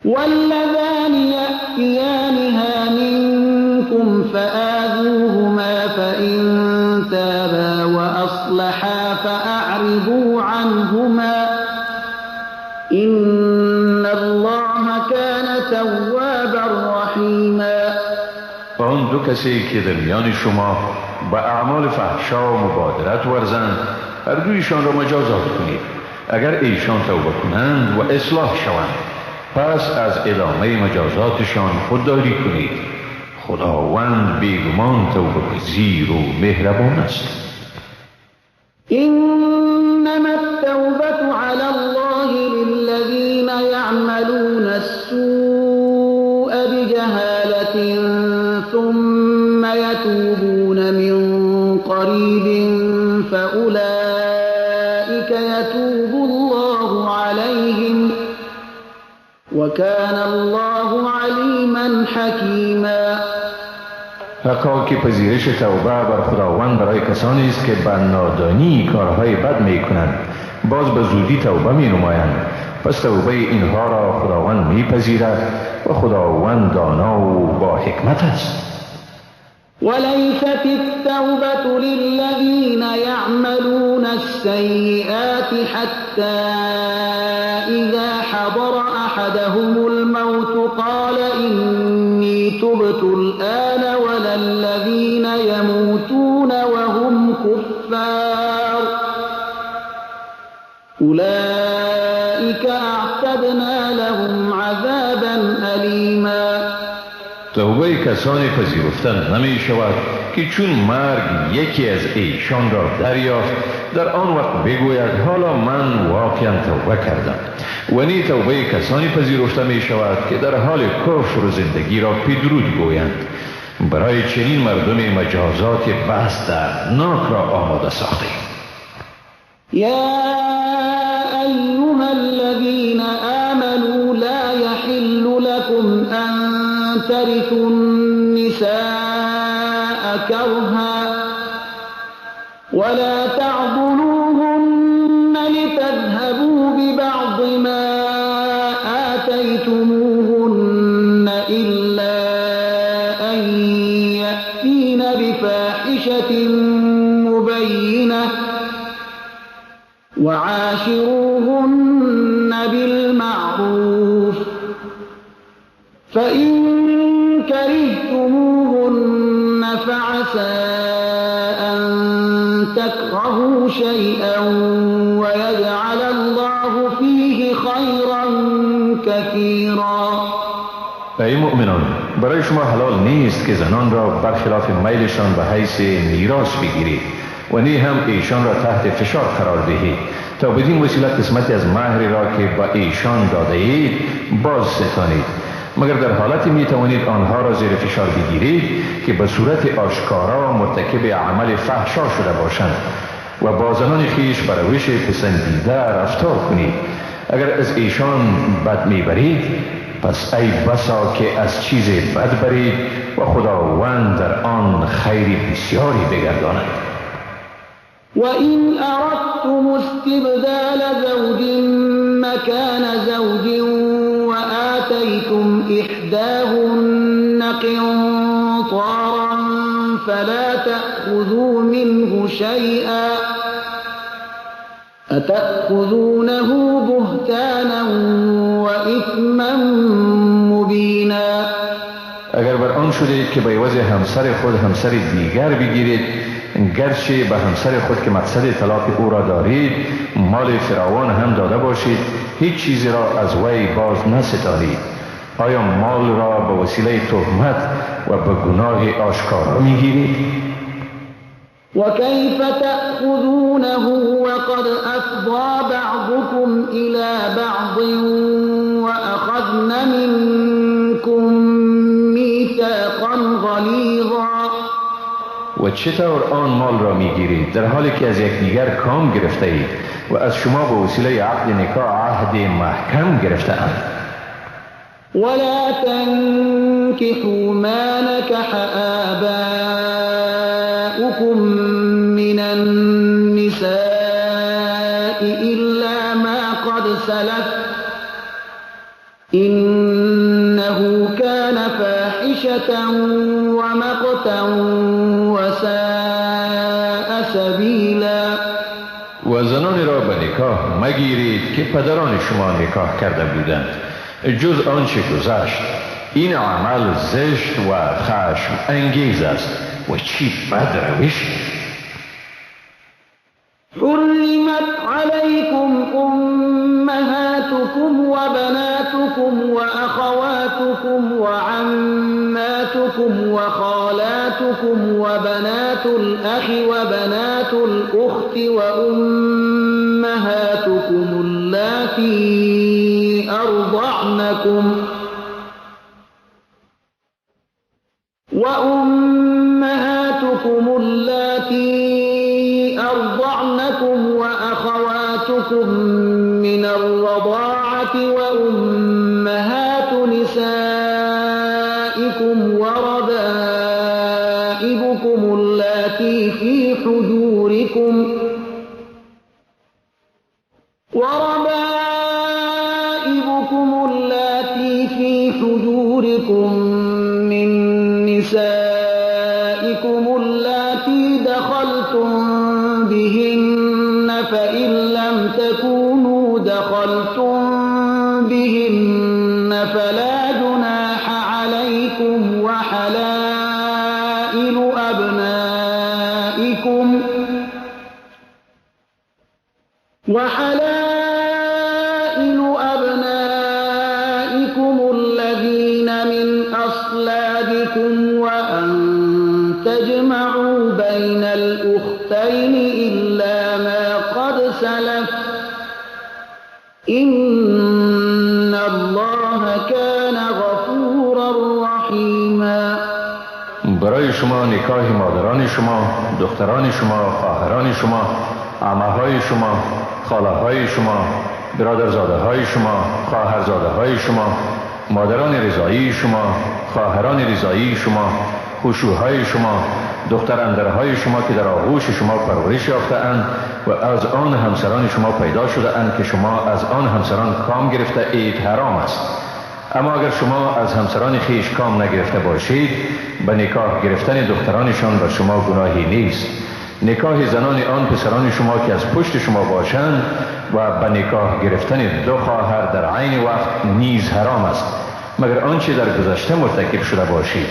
واللذان یأتیانها منکم فآذوهما فإن تابا وأصلحا فأعرضوا عنهما إن الله كان توابا رحیما. آن دو کسی که در میان شما به اعمال فحشا و مبادرت ورزند، هر دویشان را مجازات کنید. اگر ایشان توبه کنند و اصلاح شوند، پس از ادامه مجازاتشان خودداری کنید. خداوند بیگمان توبه پذیر و مهربان است. انما التوبة على الله للذین يعملون السوء بجهالة ثم يتوبون من قریب فأولئك يتوب الله عليهم وكان الله عليما حكيما. حقا که پذیرش توبه بر خداوند برای کسانی است که به نادانی کارهای بد می کنند، باز به زودی توبه می نمایند. پس توبه اینها را خداوند می پذیرد و خداوند دانا و با حکمت است. وليست التوبة للذين يعملون السيئات حتى إذا حضر أحدهم الموت قال إني تبت الآن ولا الذين يموتون وهم كفار أولئك أعتدنا لهم عذابا أليما. توبه کسانی پذیرفتن نمی شود که چون مرگ یکی از ایشان را دریافت در آن وقت بگوید حالا من واقعا توبه کردم، و نی توبه کسانی پذیرفته می شود که در حال کفر و زندگی را پدرود گویند. برای چنین مردم مجازات بس دردناک را آماده ساخته. یا ایها الذین آمنوا لا یحل لكم ان ترثوا النساء كرها ولا تعضلوهن لتذهبوا ببعض ما آتيتموهن إلا أن يأتين بفاحشة مبينة وعاشروهن بالمعروف فإن كرهتموهن فعسى أن تكرهوا شيئا ويجعل الله فيه خيرا كثيرا. ای مؤمنان، برای شما حلال نیست که زنان را برخلاف میلشان به حیث میراث بگیرید و نی هم ایشان را تحت فشار قرار دهید تا بدین وسیله قسمتی از مهر را که به ایشان داده اید باز ستانید، مگر در حالتی می توانید آنها را زیر فشار بگیرید که به صورت آشکارا مرتکب عمل فحشا شده باشند و با زنان خویش به روش پسندیده رفتار کنید. اگر از ایشان بد میبرید پس ای بسا که از چیز بد برید و خداوند در آن خیر بسیاری بگرداند. وَإِنْ أَرَدْتُمُ اسْتِبْدَالَ زَوْجٍ مَّكَانَ زَوْجٍ وَآتَيْتُمْ إِحْدَاهُنَّ قِنطَارًا فَلَا تَأْخُذُوا مِنْهُ شَيْئًا أَتَأْخُذُونَهُ بُهْتَانًا وَإِثْمًا مُّبِينًا. اگر بر آن شدید که به عوض همسر خود همسر دیگر بگیرید، گرچه به همسر خود که مقصد طلاق او را دارید مال فراوان هم داده باشید، هیچ چیزی را از وی باز نستانید. آیا مال را به وسیله تهمت و به گناه آشکارا میگیرید؟ وكيف تأخذونه وقد أفضى بعضكم إلى بعض وأخذن منكم ميثاقا غليظا. و چطور آن مال را میگیرید در حالی که از یکدیگر کام گرفته اید و از شما به وسیله عقد نکاح عهد محکم گرفته اند. ولا تنكحوا ما نكح آباؤكم من النساء إلا ما قد سلف إنه كان فاحشة ومقتا وساء سبیلا. و زنان را به نکاح مگیرید که پدران شما نکاح کرده بودند جز آنچه گذشت. این عمل زشت و خشم انگیز است و چی بد روش. حرمت علیکم امهاتکم وبناتکم وأخواتکم وعماتکم وخالاتکم وبنات الأخ وبنات الأخت وأمهاتکم اللاتی أرضعنکم وأخواتكم من الرضاعة وأمهات نسائكم وربائبكم حجوركم وربائبكم اللاتي في حجوركم من نسائكم اللاتي دخلتم بهن فإن لم تكونوا دخلتم بهن فلا جناح عليكم وحلائل أبنائكم الذين من أصلابكم وأن تجمعوا بين الأختين إلا ما قد سلف إن الله كان غفورا رحيما. برای شما نکاح مادران شما، دختران شما، خواهران شما، عمه‌های شما، خاله های شما، برادرزاده های شما، خواهرزاده های شما، مادران رضایی شما، خواهران رضایی شما، خوشوهای شما، دختر اندرهای شما که در آغوش شما پرورش یافته اند و از آن همسران شما پیدا شده اند که شما از آن همسران کام گرفته اید حرام است. اما اگر شما از همسران خویش کام نگرفته باشید، به نکاح گرفتن دخترانشان بر شما گناهی نیست. نکاح زنان آن پسران شما که از پشت شما باشند و به نکاح گرفتن دو خواهر در عین وقت نیز حرام است، مگر آنچه در گذشته مرتکب شده باشید.